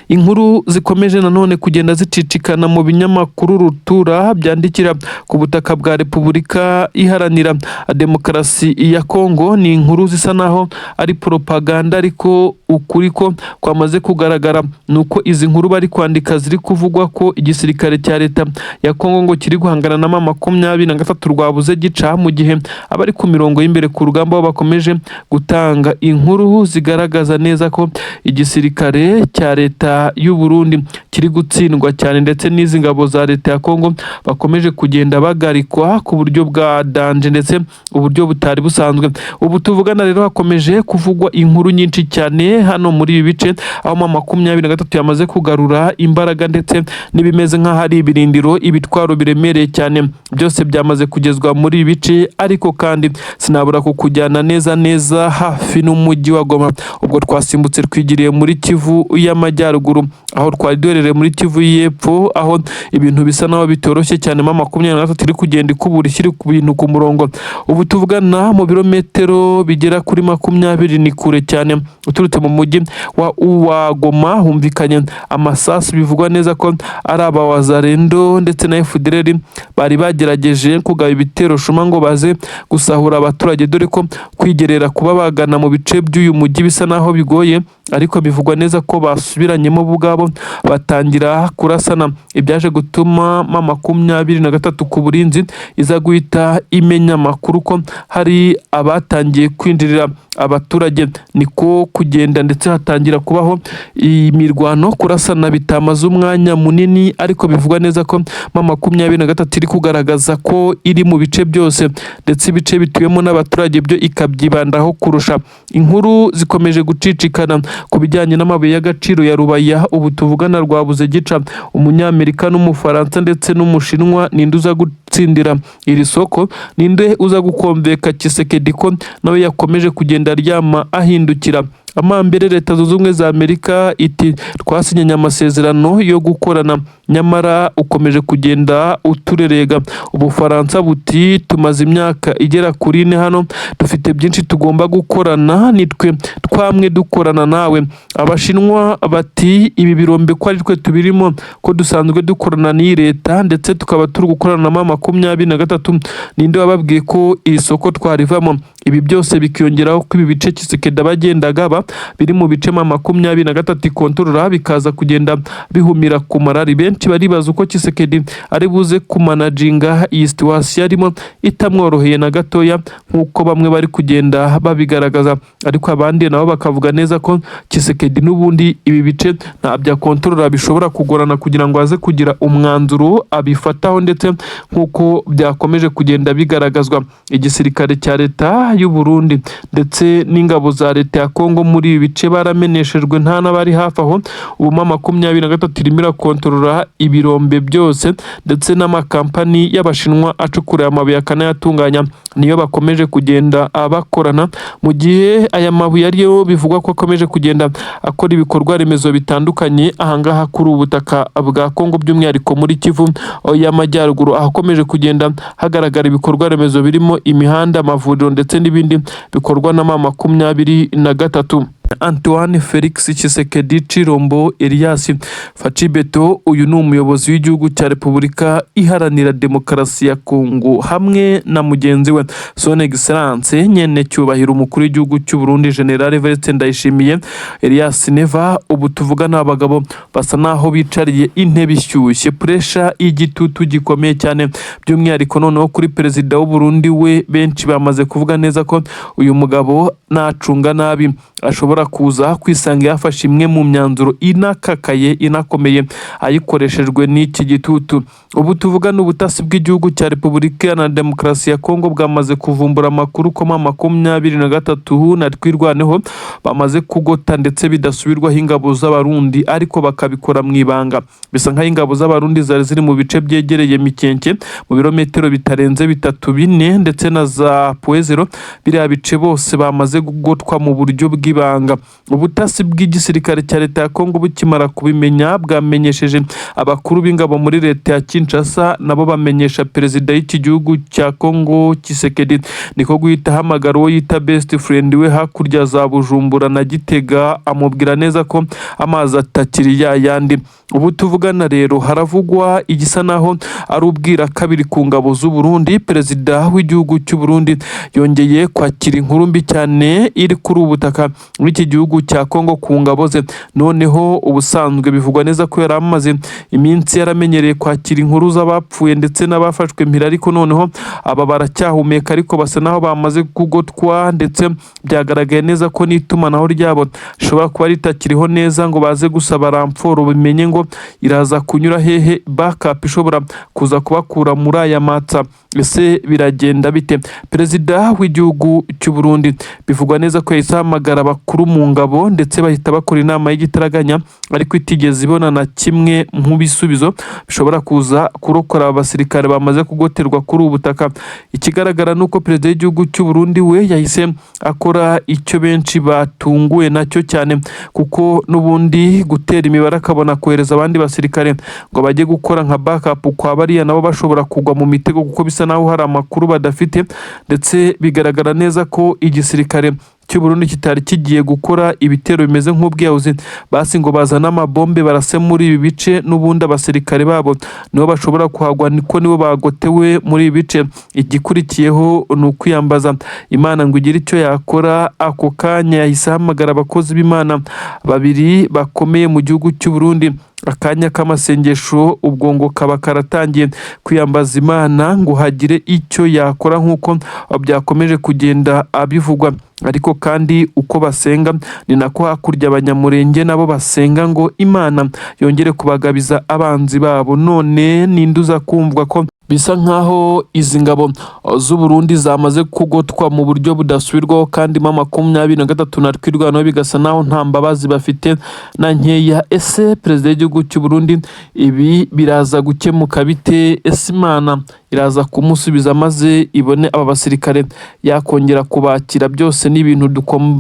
Inkuru zikomeje nanone kugenda zicicikana mu binyamakuru rutura byandikira ku butaka bwa Repubulika Iharanira Demokarasi ya Kongo ni inkuru zisa naho ari propaganda, ariko ukuri ko kwamaze kugaragara ni uko izi nkuru bari kwandika ziri kuvugwa ko igisirikare cya leta ya Kongo ngo kiri guhangana na M23 rwabuze gica, mu gihe abari ku mirongo y'imbere ku rugamba bo bakomeje gutanga inkuru zigaragaza neza ko igisirikare cya leta y'u Burundi kiri kiri gutsindwa cyane, ndetse n'izi ngabo za leta ya Kongo bakomeje kugenda bagarikwa ku buryo bwa danger ndetse uburyo butari busanzwe. Ubu tuvugana rero hakomeje kuvugwa inkuru nyinshi cyane hano muri ibi bice, aho M23 yamaze kugarura imbaraga, ndetse n'ibimeze nk'aho ari ibirindiro, ibitwaro biremereye cyane byose byamaze kugezwa muri ibi bice. Ariko kandi sinabura kukujyana neza neza hafi n'umujyi wa Goma. Ubwo twasimbutse twigiriye muri Kivu y'Amajyaruguru, aho twari duherereye muri Kivu y'Epfo, aho ibintu bisa naho bitoroshye cyane. M23 iri kugenda ikubura, ishyira ku bintu ku murongo. Ubu tuvugana mu birometero bigera kuri 20, ni kure cyane uturutse mu mujyi wa Goma, humvikanye amasasu bivugwa neza ko ari aba Wazalendo ndetse na FDLR bari bagerageje kugaba ibitero shuma ngo baze gusahura abaturage, dore ko kwigerera kuba bagana mu bice by'uyu mujyi bisa naho bigoye. Ariko bivugwa neza ko basubiranyemo bo ubwabo batangira kurasana, ibyaje gutuma M23 ku burinzi iza guhita imenya amakuru ko hari abatangiye kwinjirira abaturage, niko kugenda ndetse hatangira kubaho imirwano, kurasana bitamaze umwanya munini. Ariko bivugwa neza ko M23 iri kugaragaza ko iri mu bice byose, ndetse ibice bituwemo n'abaturage byo ikabyibandaho kurusha. Inkuru zikomeje gucicikana ku bijyanye n'amabuye y'agaciro ya Rubaya. Ubu tuvugana rwabuze gica. Umunyamerika n'Umufaransa ndetse n'Umushinwa, ninde uza gutsindira iri soko? Ninde uza gukomveka Tshisekedi ko nawe yakomeje kugenda aryama ahindukira amambere? Leta Zunze Ubumwe za Amerika iti: "Twasinyanye amasezerano yo gukorana, nyamara ukomeje kugenda uturerega." Ubufaransa buti: "Tumaze imyaka igera kuri 4 hano, dufite byinshi tugomba gukorana, nitwe twamwe dukorana nawe." Abashinwa bati: "Ibi birombe ko ari twe tubirimo, ko dusanzwe dukorana n'iyi leta, ndetse tukaba turi gukorana na M23, ninde wababwiye ko iri soko twarivamo?" Ibi byose bikiyongeraho ko ibi bice Tshisekedi abagenda agaba biri mu bice M23 ikontorora, bikaza kugenda bihumira ku marari. Benshi baribaza uko Tshisekedi ari buze kumanaginga iyi situation arimo itamworoheye na gatoya, nk'uko bamwe bari kugenda babigaragaza. Ariko abandi nabo bakavuga neza ko Tshisekedi n'ubundi ibi bice ntabyo akontorora, bishobora kugorana kugira ngo aze kugira umwanzuro abifataho. Ndetse nk'uko byakomeje kugenda bigaragazwa, igisirikare cya leta y'u Burundi ndetse n'ingabo za leta ya Kongo muri ibi bice barameneshejwe, nta n'abari hafi aho. Ubu M23 irimo irakontorora ibirombe byose, ndetse n'amakampani y'Abashinwa acukura amabuye akanayatunganya niyo bakomeje kugenda bakorana, mu gihe aya mabuye ariyo bivugwa ko akomeje kugenda akora ibikorwa remezo bitandukanye ahangaha kuri ubu butaka bwa Kongo, by'umwihariko muri Kivu y'Amajyaruguru, ahakomeje kugenda hagaragara ibikorwa remezo birimo imihanda, amavuriro ndetse n'ibindi bikorwa na M23. Antoine Felix Tshisekedi Tshilombo Elias Fatshi Béton, uyu ni umuyobozi w'igihugu cya Repubulika Iharanira Demokarasi ya Kongo, hamwe na mugenzi we Son Excellence nyene cyubahiro umukuru w'igihugu cy'u Burundi General Evariste Ndayishimiye Elias Neva, ubu tuvugana abagabo basa naho bicariye intebe ishyushye, pressure y'igitutu gikomeye cyane, by'umwihariko noneho kuri perezida w'u Burundi. We benshi bamaze kuvuga neza ko uyu mugabo nacunga nabi ashobora kuza kwisanga yafashe imwe mu myanzuro inakakaye, inakomeye, ayikoreshejwe n'iki gitutu. Ubu tuvugana ubutasi bw'igihugu cya Repubulika Iharanira Demokarasi ya Kongo bwamaze kuvumbura amakuru ko M23 na Twirwaneho bamaze kugota ndetse bidasubirwaho ingabo z'Abarundi, ariko bakabikora mu ibanga. Bisa nk'aho ingabo z'Abarundi zari ziri mu bice byegereye Mikenke, mu birometero bitarenze 3, 4, ndetse na za Puwezero. Biriya bice bose bamaze kugotwa mu buryo bw'ibanga. Ubutasi bw'igisirikare cya leta ya Kongo bukimara kubimenya, bwamenyesheje abakuru b'ingabo muri leta ya Kinshasa, nabo bamenyesha perezida w'iki gihugu cya Kongo Tshisekedi, niko guhita ahamagara uwo yita best friend we hakurya za Bujumbura na Gitega, amubwira neza ko amazi atakiri ya yandi. Ubu tuvugana rero haravugwa igisa naho ari ubwira kabiri ku ngabo z'u Burundi. Perezida w'igihugu cy'u Burundi yongeye kwakira inkuru mbi cyane iri kuri ubu butaka. w'iki gihugu cya Kongo ku ngabo ze. Noneho ubusanzwe bivugwa neza ko yari amaze iminsi yaramenyereye kwakira inkuru z'abapfuye ndetse n'abafashwe mpiri, ariko noneho aba baracyahumeka, ariko basa naho bamaze kugotwa, ndetse byagaragaye neza ko n'itumanaho ryabo rishobora kuba ritakiriho neza ngo baze gusaba renfort, bimenye ngo iraza kunyura hehe, backup ishobora kuza kubakura muri aya matsa. Ese biragenda bite? Perezida w'igihugu cy'u Burundi bivugwa neza ko yahise ahamagara abakuru mu ngabo, ndetse bahita bakora inama y'igitaraganya, ariko itigeze ibona na kimwe mu bisubizo bishobora kuza kurokora aba basirikare bamaze kugoterwa kuri ubu butaka. Ikigaragara ni uko perezida w'igihugu cy'u Burundi we yahise akora icyo benshi batunguwe nacyo cyane, kuko n'ubundi gutera imibare akabona kohereza abandi basirikare ngo bajye gukora nka backup kwa bariya, nabo bashobora kugwa mu mitego, kuko bisa naho hari amakuru badafite. Ndetse bigaragara neza ko igisirikare cy'u Burundi kitari kigiye gukora ibitero bimeze nk'ubwiyahuzi, basi ngo bazane amabombe barase muri ibi bice. N'ubundi abasirikare babo nibo bashobora kuhagwa, niko nibo bagotewe muri ibi bice. Igikurikiyeho ni ukwiyambaza Imana ngo igire icyo yakora. Ako kanya yahise ahamagara abakozi b'Imana babiri bakomeye mu gihugu cy'u Burundi. Akanya k'amasengesho ubwo ngo kaba karatangiye, kwiyambaza Imana ngo hagire icyo yakora, nk'uko byakomeje kugenda abivugwa. Ariko kandi uko basenga ni nako hakurya Abanyamurenge nabo basenga ngo Imana yongere kubagabiza abanzi babo. None ninduza kumvwa ko bisa nkaho izi ngabo z'u Burundi zamaze kugotwa mu buryo budasubirwaho, kandi M23 na Twirwaneho bigasa naho nta mbabazi bafite na nkeya. Ese perezida w'igihugu cy'u Burundi ibi biraza gukemuka bite? Ese Imana iraza kumusubiza maze ibone aba basirikare yakongera kubakira? Byose ni ibintu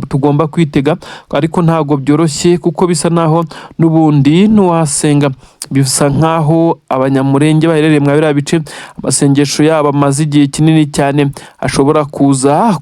tugomba kwitega, ariko ntabwo byoroshye, kuko bisa naho n'ubundi ntiwasenga, bisa nkaho Abanyamurenge baherereye mwa biriya bice amasengesho yabo amaze igihe kinini cyane ashobora kuza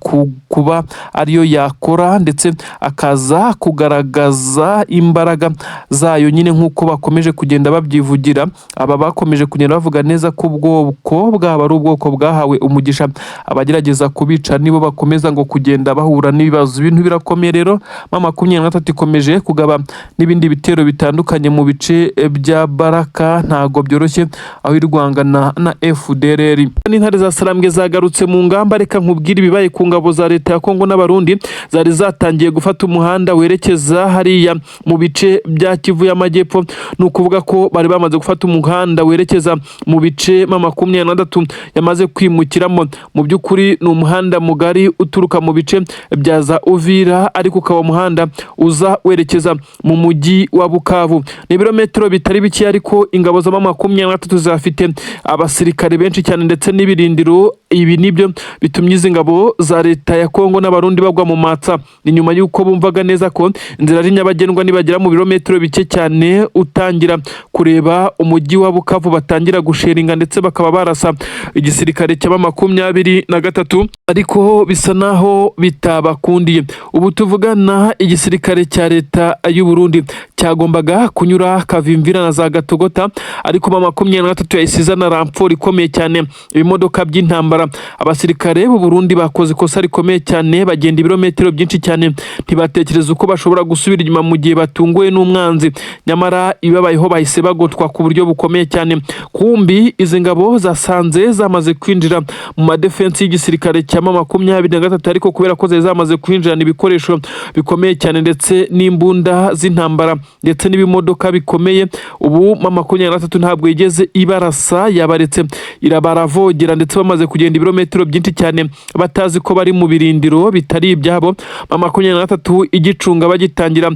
kuba ariyo yakora, ndetse akaza kugaragaza imbaraga zayo nyine nk'uko bakomeje kugenda babyivugira. Aba bakomeje kugenda bavuga neza ko ubwoko bwabo ari ubwoko bwahawe umugisha, abagerageza kubica nibo bakomeza ngo kugenda bahura n'ibibazo. Ibintu birakomeye rero. M23 ikomeje kugaba n'ibindi bitero bitandukanye mu bice bya Baraka. Ntago byoroshye aho iri guhangana na FDLR. N'intare za Sarambwe zagarutse mu ngamba. Reka nkubwire ibibaye ku ngabo za leta ya Kongo n'Abarundi zari zatangiye gufata umuhanda werekeza hariya mu bice bya Kivu y'Amajyepfo. Ni ukuvuga ko bari bamaze gufata umuhanda werekeza mu bice M23 yamaze kwimukiramo. Mu by'ukuri ni umuhanda mugari uturuka mu bice bya za Uvira, ariko ukaba umuhanda uza werekeza mu mujyi wa Bukavu. Ni ibirometero bitari bike, ariko ingabo za M23 zafite abasirikare benshi cyane ndetse n'ibirindiro. Ibi nibyo bitumye izi ngabo za leta ya Kongo n'Abarundi bagwa mu matsa. Ni nyuma y'uko bumvaga neza ko inzira ari nyabagendwa, nibagera mu birometero bike cyane utangira kureba umujyi wa Bukavu batangira gusheringa, ndetse bakaba barasa igisirikare cya M23, ariko bisa naho bitabakundiye. Ubu tuvugana igisirikare cya leta y'u Burundi cyagombaga kunyura Kavimvira na za Gatogota, ariko M23 yahise izana renfort ikomeye cyane, ibimodoka by'intambara. Abasirikare b'u Burundi bakoze ikosa rikomeye cyane, bagenda ibirometero byinshi cyane, ntibatekereza uko bashobora gusubira inyuma mu gihe batunguwe n'umwanzi. Nyamara ibibabayeho, bahise bagotwa ku buryo bukomeye cyane. Kumbi izi ngabo zasanze zamaze kwinjira mu madefensi y'igisirikare cya M23, ariko kubera ko zari zamaze kwinjirana ibikoresho bikomeye cyane ndetse n'imbunda z'intambara ndetse n'ibimodoka bikomeye, ubu M23 ntabwo yigeze ibarasa, yabaretse irabaravogera, ndetse bamaze kugenda ibirometero byinshi cyane batazi ko bari mu birindiro bitari ibyabo. M23 igicunga bagitangira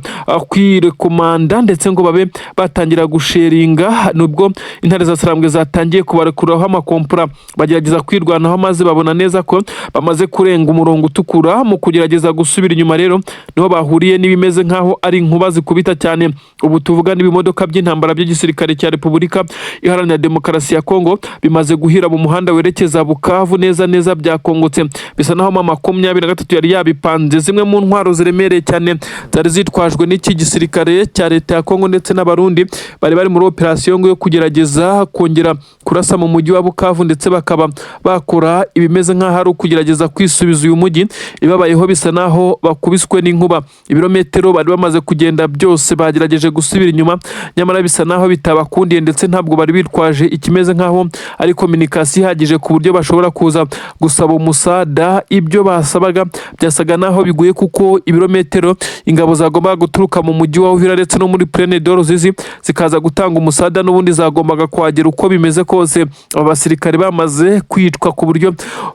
kwirekomanda ndetse ngo babe batangira gusheringa, nubwo intare za Sarambwe zatangiye kubarekuraho amakompora, bagerageza kwirwanaho, maze babona neza ko bamaze kurenga umurongo utukura. Mu kugerageza gusubira inyuma rero niho bahuriye n'ibimeze nk'aho ari inkuba zikubita cyane. Ubu tuvuga n'ibimodoka by'intambara by'igisirikare cya Repubulika Iharanira Demokarasi ya Kongo bimaze guhira mu muhanda werekeza Bukavu neza neza, byakongotse. Bisa naho M23 yari yabipanze. Zimwe mu ntwaro ziremereye cyane zari zitwajwe n'iki gisirikare cya leta ya Kongo ndetse n'Abarundi bari muri operasiyo yo kugerageza kongera kurasa mu mujyi wa Bukavu. Bukavu, ndetse bakaba bakora ibimeze nk'aho ari ukugerageza kwisubiza uyu mujyi. Ibabayeho bisa naho bakubiswe n'inkuba. Ibirometero bari bamaze kugenda byose bagerageje gusubira inyuma, nyamara bisa naho bitabakundiye, ndetse ntabwo bari bitwaje ikimeze nk'aho ari communication ihagije ku buryo bashobora kuza gusaba umusada. Ibyo basabaga byasaga naho biguye, kuko ibirometero ingabo zagombaga guturuka mu mujyi wa Uvira ndetse no muri Plaine de Ruzizi zikaza gutanga umusada, n'ubundi zagombaga kuhagera uko bimeze kose. Aba basirikare bamaze kwicwa, ku buryo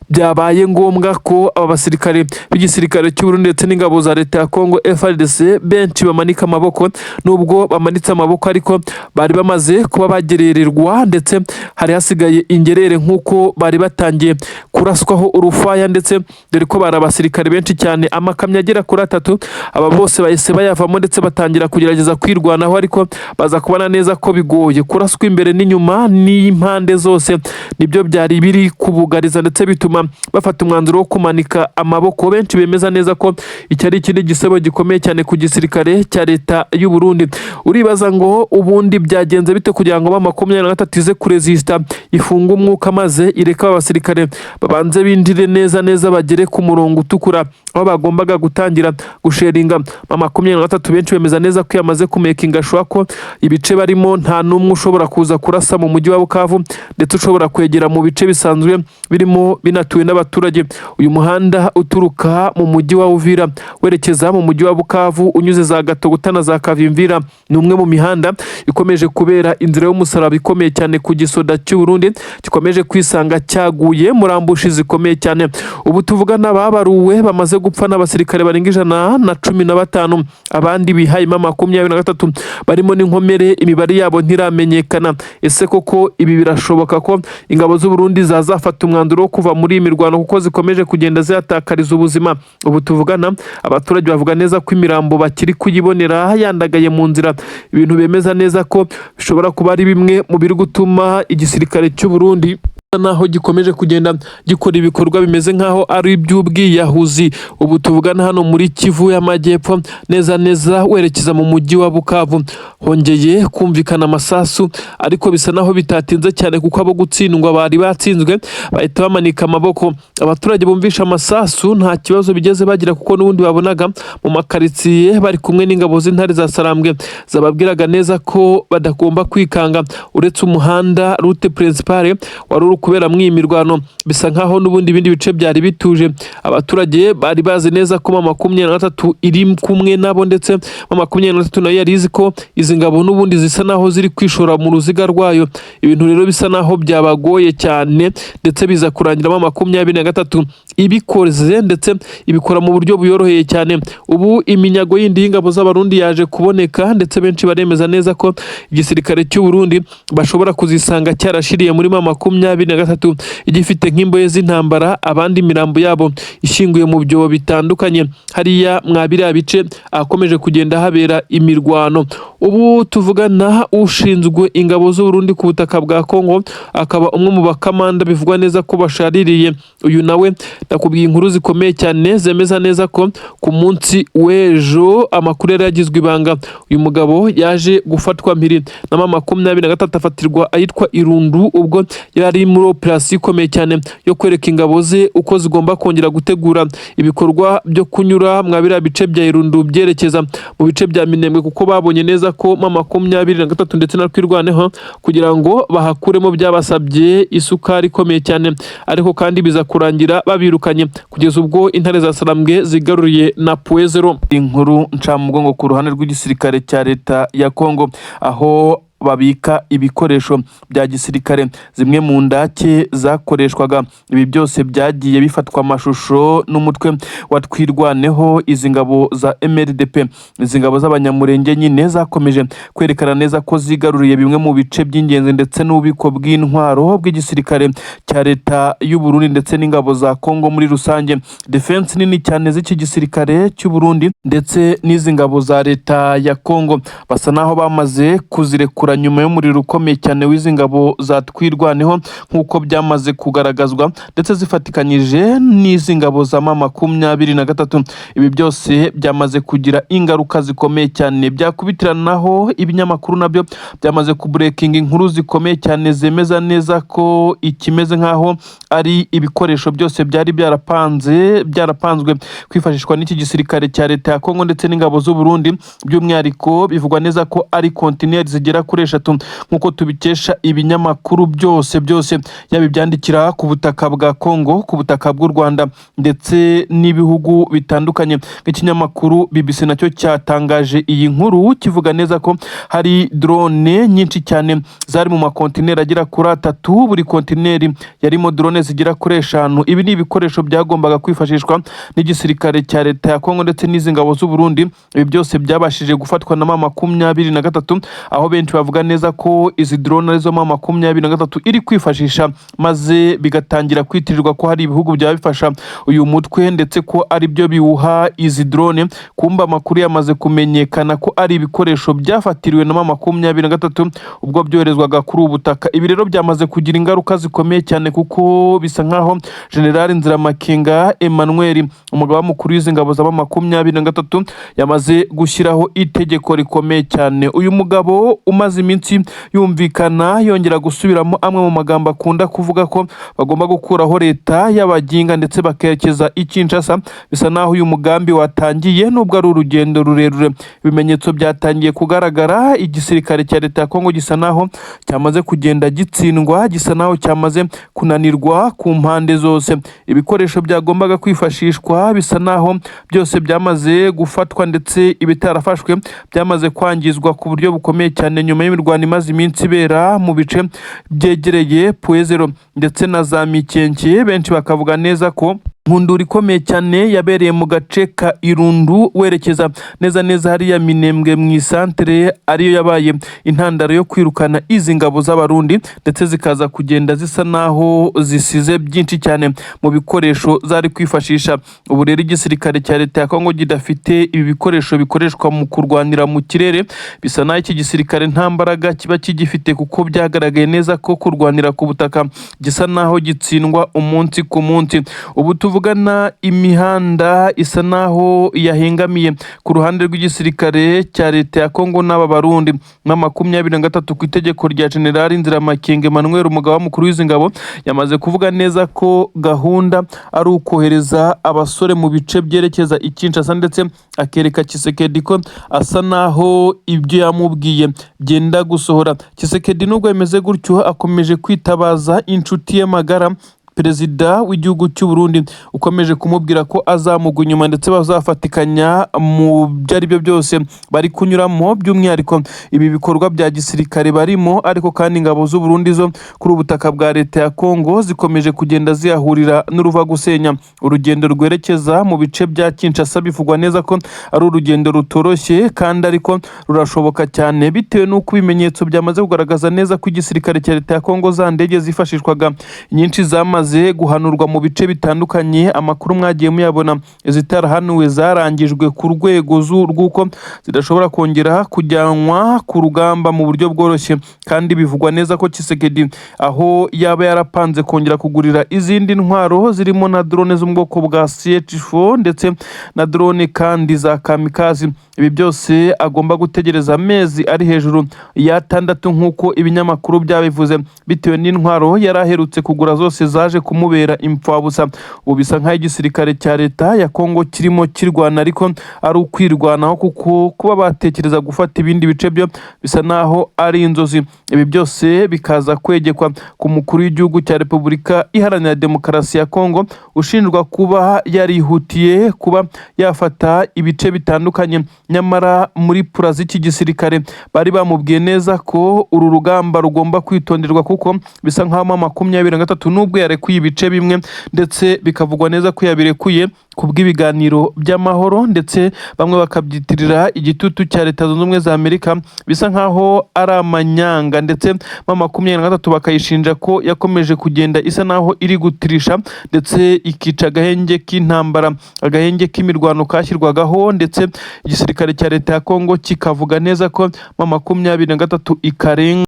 byabaye ngombwa ko aba basirikare b'igisirikare cy'u Burundi ndetse n'ingabo za leta ya Congo FARDC benshi bamanika amaboko. Nubwo bamanitse amaboko, ariko bari bamaze kuba bagerererwa, ndetse hari hasigaye ingerere nk'uko bari batangiye kuraswaho urufaya, ndetse dore ko bari abasirikare benshi cyane, amakamyo agera kuri atatu. Aba bose bahise bayavamo ndetse batangira kugerageza kwirwanaho, ariko baza kubona neza ko bigoye kuraswa imbere n'inyuma n'impande zose. Nibyo byari biri kubugariza, ndetse bituma bafata umwanzuro wo kumanika amaboko. Benshi bemeza neza ko iki ari ikindi gisebo gikomeye cyane ku gisirikare cya leta y'u Burundi. Uribaza ngo ubundi byagenze bite kugira ngo M23 ize kuresista, ifunge umwuka, maze ireke aba basirikare babanze binjire neza neza, bagere ku murongo utukura aho bagombaga gutangira gusheringa M23? Benshi bemeza neza ko yamaze kumakinga sure ko ibice barimo nta n'umwe ushobora kuza kurasa mu mujyi wa Bukavu, ndetse ushobora kwegera mu bice bisanzwe birimo binatuwe n'abaturage. Uyu muhanda uturuka mu mujyi wa Uvira werekeza mu mujyi wa Bukavu, unyuze za Gatogota na za Kavimvira, ni umwe mu mihanda ikomeje kubera inzira y'umusaraba ikomeye cyane ku gisoda cy'u Burundi gikomeje kwisanga cyaguye muri ambush zikomeye cyane. Ubu tuvugana, babaruwe bamaze gupfa n'abasirikare barenga 115, abandi bihayemo 23 barimo n'inkomere, imibare yabo ntiramenyekana. Ese koko ibi birashoboka ko ingabo z'u Burundi zazafata umwanzuro wo kuva muri iyi mirwano, kuko zikomeje kugenda zihatakariza ubuzima? Ubu tuvugana, abaturage bavuga neza ko imirambo bakiri kuyibonera yandagaye mu nzira, ibintu bemeza neza ko bishobora kuba ari bimwe mu biri gutuma igisirikare cy'u Burundi naho gikomeje kugenda gikora ibikorwa bimeze nk'aho ari iby'ubwiyahuzi. Ubu tuvugana, hano muri Kivu y'Amajyepfo, neza neza werekeza mu mujyi wa Bukavu, hongeye kumvikana amasasu, ariko bisa naho bitatinze cyane, kuko abo gutsindwa bari batsinzwe, bahita bamanika amaboko. Abaturage bumvisha amasasu nta kibazo bigeze bagira, kuko n'ubundi babonaga mu makaritsiye bari kumwe n'ingabo z'intare za Sarambwe zababwiraga neza ko badagomba kwikanga. Uretse umuhanda route principale wari uri kuberamo iyi mirwano, bisa nkaho n'ubundi ibindi bice byari bituje. Abaturage bari bazi neza ko M23 iri kumwe nabo, ndetse M23 nayo yari izi ko izi ngabo n'ubundi zisa naho ziri kwishora mu ruziga rwayo. Ibintu rero bisa naho byabagoye cyane, ndetse biza kurangira M23 ibikoze, ndetse ibikora mu buryo buyoroheye cyane. Ubu iminyago yindi y'ingabo z'Abarundi yaje kuboneka, ndetse benshi baremeza neza ko igisirikare cy'u Burundi bashobora kuzisanga cyarashiriye muri M23, igifite nk'imbohe z'intambara, abandi imirambo yabo ishyinguye mu byobo bitandukanye hariya mwa biriya bice ahakomeje kugenda habera imirwano. Ubu tuvugana, ushinzwe ingabo z'u Burundi ku butaka bwa Kongo, akaba umwe mu bakamanda bivugwa neza ko bashaririye, uyu nawe ndakubwiye inkuru zikomeye cyane zemeza neza ko ku munsi w'ejo, amakuru yari yagizwe ibanga, uyu mugabo yaje gufatwa mpiri na M23, afatirwa ahitwa Irundu, ubwo yari muri operasiyo ikomeye cyane yo kwereka ingabo ze uko zigomba kongera gutegura ibikorwa byo kunyura mwa biriya bice bya Irundu byerekeza mu bice bya Minembwe, kuko babonye neza ko M23 ndetse na Twirwaneho kugira ngo bahakuremo byabasabye isukari ikomeye cyane, ariko kandi biza kurangira babirukanye kugeza ubwo intare za Sarambwe zigaruriye na Point Zéro. Inkuru ncamugongo ku ruhande rw'igisirikare cya leta ya Kongo, aho babika ibikoresho bya gisirikare, zimwe mu ndake zakoreshwaga, ibi byose byagiye bifatwa amashusho n'umutwe wa Twirwaneho. Izi ngabo za MRDP, izi ngabo z'Abanyamurenge nyine, zakomeje kwerekana neza ko zigaruriye bimwe mu bice by'ingenzi ndetse n'ububiko bw'intwaro bw'igisirikare cya leta y'u Burundi ndetse n'ingabo za Kongo muri rusange. Defense nini cyane z'iki gisirikare cy'u Burundi ndetse n'izi ngabo za leta ya Kongo basa naho bamaze kuzirekura. kwiyahura nyuma y'umuriro ukomeye cyane w'izi ngabo za Twirwaneho, nk'uko byamaze kugaragazwa, ndetse zifatikanyije n'izi ngabo za M23. Ibi byose byamaze kugira ingaruka zikomeye cyane. Byakubitiranaho ibinyamakuru nabyo byamaze kubreakinga inkuru zikomeye cyane zemeza neza ko ikimeze nk'aho ari ibikoresho byose byari byarapanzwe kwifashishwa n'iki gisirikare cya leta ya Kongo ndetse n'ingabo z'u Burundi. By'umwihariko bivugwa neza ko ari kontineri zigera kuri 3, nk'uko tubikesha ibinyamakuru byose byose, yaba ibyandikira ku butaka bwa Kongo, ku butaka bw'u Rwanda ndetse n'ibihugu bitandukanye. Nk'ikinyamakuru BBC nacyo cyatangaje iyi nkuru, kivuga neza ko hari drone nyinshi cyane zari mu makontineri agera kuri 3, buri kontineri yarimo drone zigera kuri 5. Ibi ni ibikoresho byagombaga kwifashishwa n'igisirikare cya leta ya Kongo ndetse n'izi ngabo z'u Burundi. Ibi byose byabashije gufatwa na M23, aho benshi bavuga neza ko izi drone arizo M23 iri kwifashisha, maze bigatangira kwitirirwa ko hari ibihugu byaba bifasha uyu mutwe ndetse ko ari byo biwuha izi drone. Kumba amakuru yamaze kumenyekana ko ari ibikoresho byafatiriwe na M23 ubwo byoherezwaga kuri ubu butaka. Ibi rero byamaze kugira ingaruka zikomeye cyane, kuko bisa nkaho General Nziramakenga Emmanuel, umugaba mukuru w'izi ngabo za M23, yamaze gushyiraho itegeko rikomeye cyane. Uyu mugabo umaze iminsi yumvikana yongera gusubiramo amwe mu magambo akunda kuvuga ko bagomba gukuraho leta y'abaginga ndetse bakerekeza i Kinshasa, bisa naho uyu mugambi watangiye, nubwo ari urugendo rurerure. Ibimenyetso byatangiye kugaragara. Igisirikare cya leta ya Kongo gisa naho cyamaze kugenda gitsindwa, gisa naho cyamaze kunanirwa ku mpande zose. Ibikoresho byagombaga kwifashishwa bisa naho byose byamaze gufatwa, ndetse ibitarafashwe byamaze kwangizwa ku buryo bukomeye cyane, nyuma y'imirwano imaze iminsi ibera mu bice byegereye Point Zéro ndetse na za Mikenke. Benshi bakavuga neza ko inkundura ikomeye cyane yabereye mu gace ka Irundu, werekeza neza neza hariya Minembwe mu isantere, ariyo yabaye intandaro yo kwirukana izi ngabo z'Abarundi, ndetse zikaza kugenda zisa naho zisize byinshi cyane mu bikoresho zari kwifashisha. Ubu rero igisirikare cya leta ya Kongo kidafite ibi bikoresho bikoreshwa mu kurwanira mu kirere, bisa naho iki gisirikare nta mbaraga kiba kigifite, kuko byagaragaye neza ko kurwanira ku butaka gisa naho gitsindwa umunsi ku munsi. Ubu tuvugana imihanda isa naho yahengamiye ku ruhande rw'igisirikare cya leta ya Kongo n'aba Barundi M23. Ku itegeko rya General Nziramakenga Emmanuel, umugaba mukuru w'izi ngabo, yamaze kuvuga neza ko gahunda ari ukohereza abasore mu bice byerekeza i Kinshasa, ndetse akereka Tshisekedi ko asa naho ibyo yamubwiye byenda gusohora. Tshisekedi, nubwo bimeze gutyo, akomeje kwitabaza inshuti ye magara, perezida w'igihugu cy'u Burundi, ukomeje kumubwira ko azamugwa inyuma ndetse bazafatikanya mu byo ari byo byose bari kunyuramo, by'umwihariko ibi bikorwa bya gisirikare barimo. Ariko kandi ingabo z'u Burundi zo kuri ubutaka bwa leta ya Kongo zikomeje kugenda ziyahurira n'uruva gusenya. Urugendo rwerekeza mu bice bya Kinshasa bivugwa neza ko ari urugendo rutoroshye kandi ariko rurashoboka cyane, bitewe n'uko ibimenyetso byamaze kugaragaza neza ko igisirikare cya leta ya Kongo, za ndege zifashishwaga nyinshi zamaze guhanurwa mu bice bitandukanye. Amakuru mwagiye muyabona, izitarahanuwe zarangijwe ku rwego rw'uko zidashobora kongera kujyanwa ku rugamba mu buryo bworoshye. Kandi bivugwa neza ko Tshisekedi aho yaba yarapanze kongera kugurira izindi ntwaro zirimo na drone zo mu bwoko bwa CH4 ndetse na drone kandi za kamikazi. Ibi byose agomba gutegereza amezi ari hejuru y'atandatu, nk'uko ibinyamakuru byabivuze, bitewe n'intwaro yari aherutse kugura zose zaje kumubera impfabusa. Ubu bisa nk'aho igisirikare cya leta ya Kongo kirimo kirwana, ariko ari ukwirwanaho, kuko kuba batekereza gufata ibindi bice byo bisa naho ari inzozi. Ibi byose bikaza kwegekwa ku mukuru w'igihugu cya Repubulika Iharanira Demokarasi ya Kongo, ushinjwa kuba yarihutiye kuba yafata ibice bitandukanye, nyamara muri plan z'iki gisirikare bari bamubwiye neza ko uru rugamba rugomba kwitonderwa, kuko bisa nk'aho M23 nubwo yarekuye yarekuye ibice bimwe, ndetse bikavugwa neza ko yabirekuye ku bw'ibiganiro by'amahoro, ndetse bamwe bakabyitirira igitutu cya Leta Zunze Ubumwe za Amerika, bisa nkaho ari amanyanga. Ndetse M23 bakayishinja ko yakomeje kugenda isa naho iri gutirisha, ndetse ikica agahenge k'intambara, agahenge k'imirwano kashyirwagaho. Ndetse igisirikare cya leta ya Kongo kikavuga neza ko M23 ikarenga.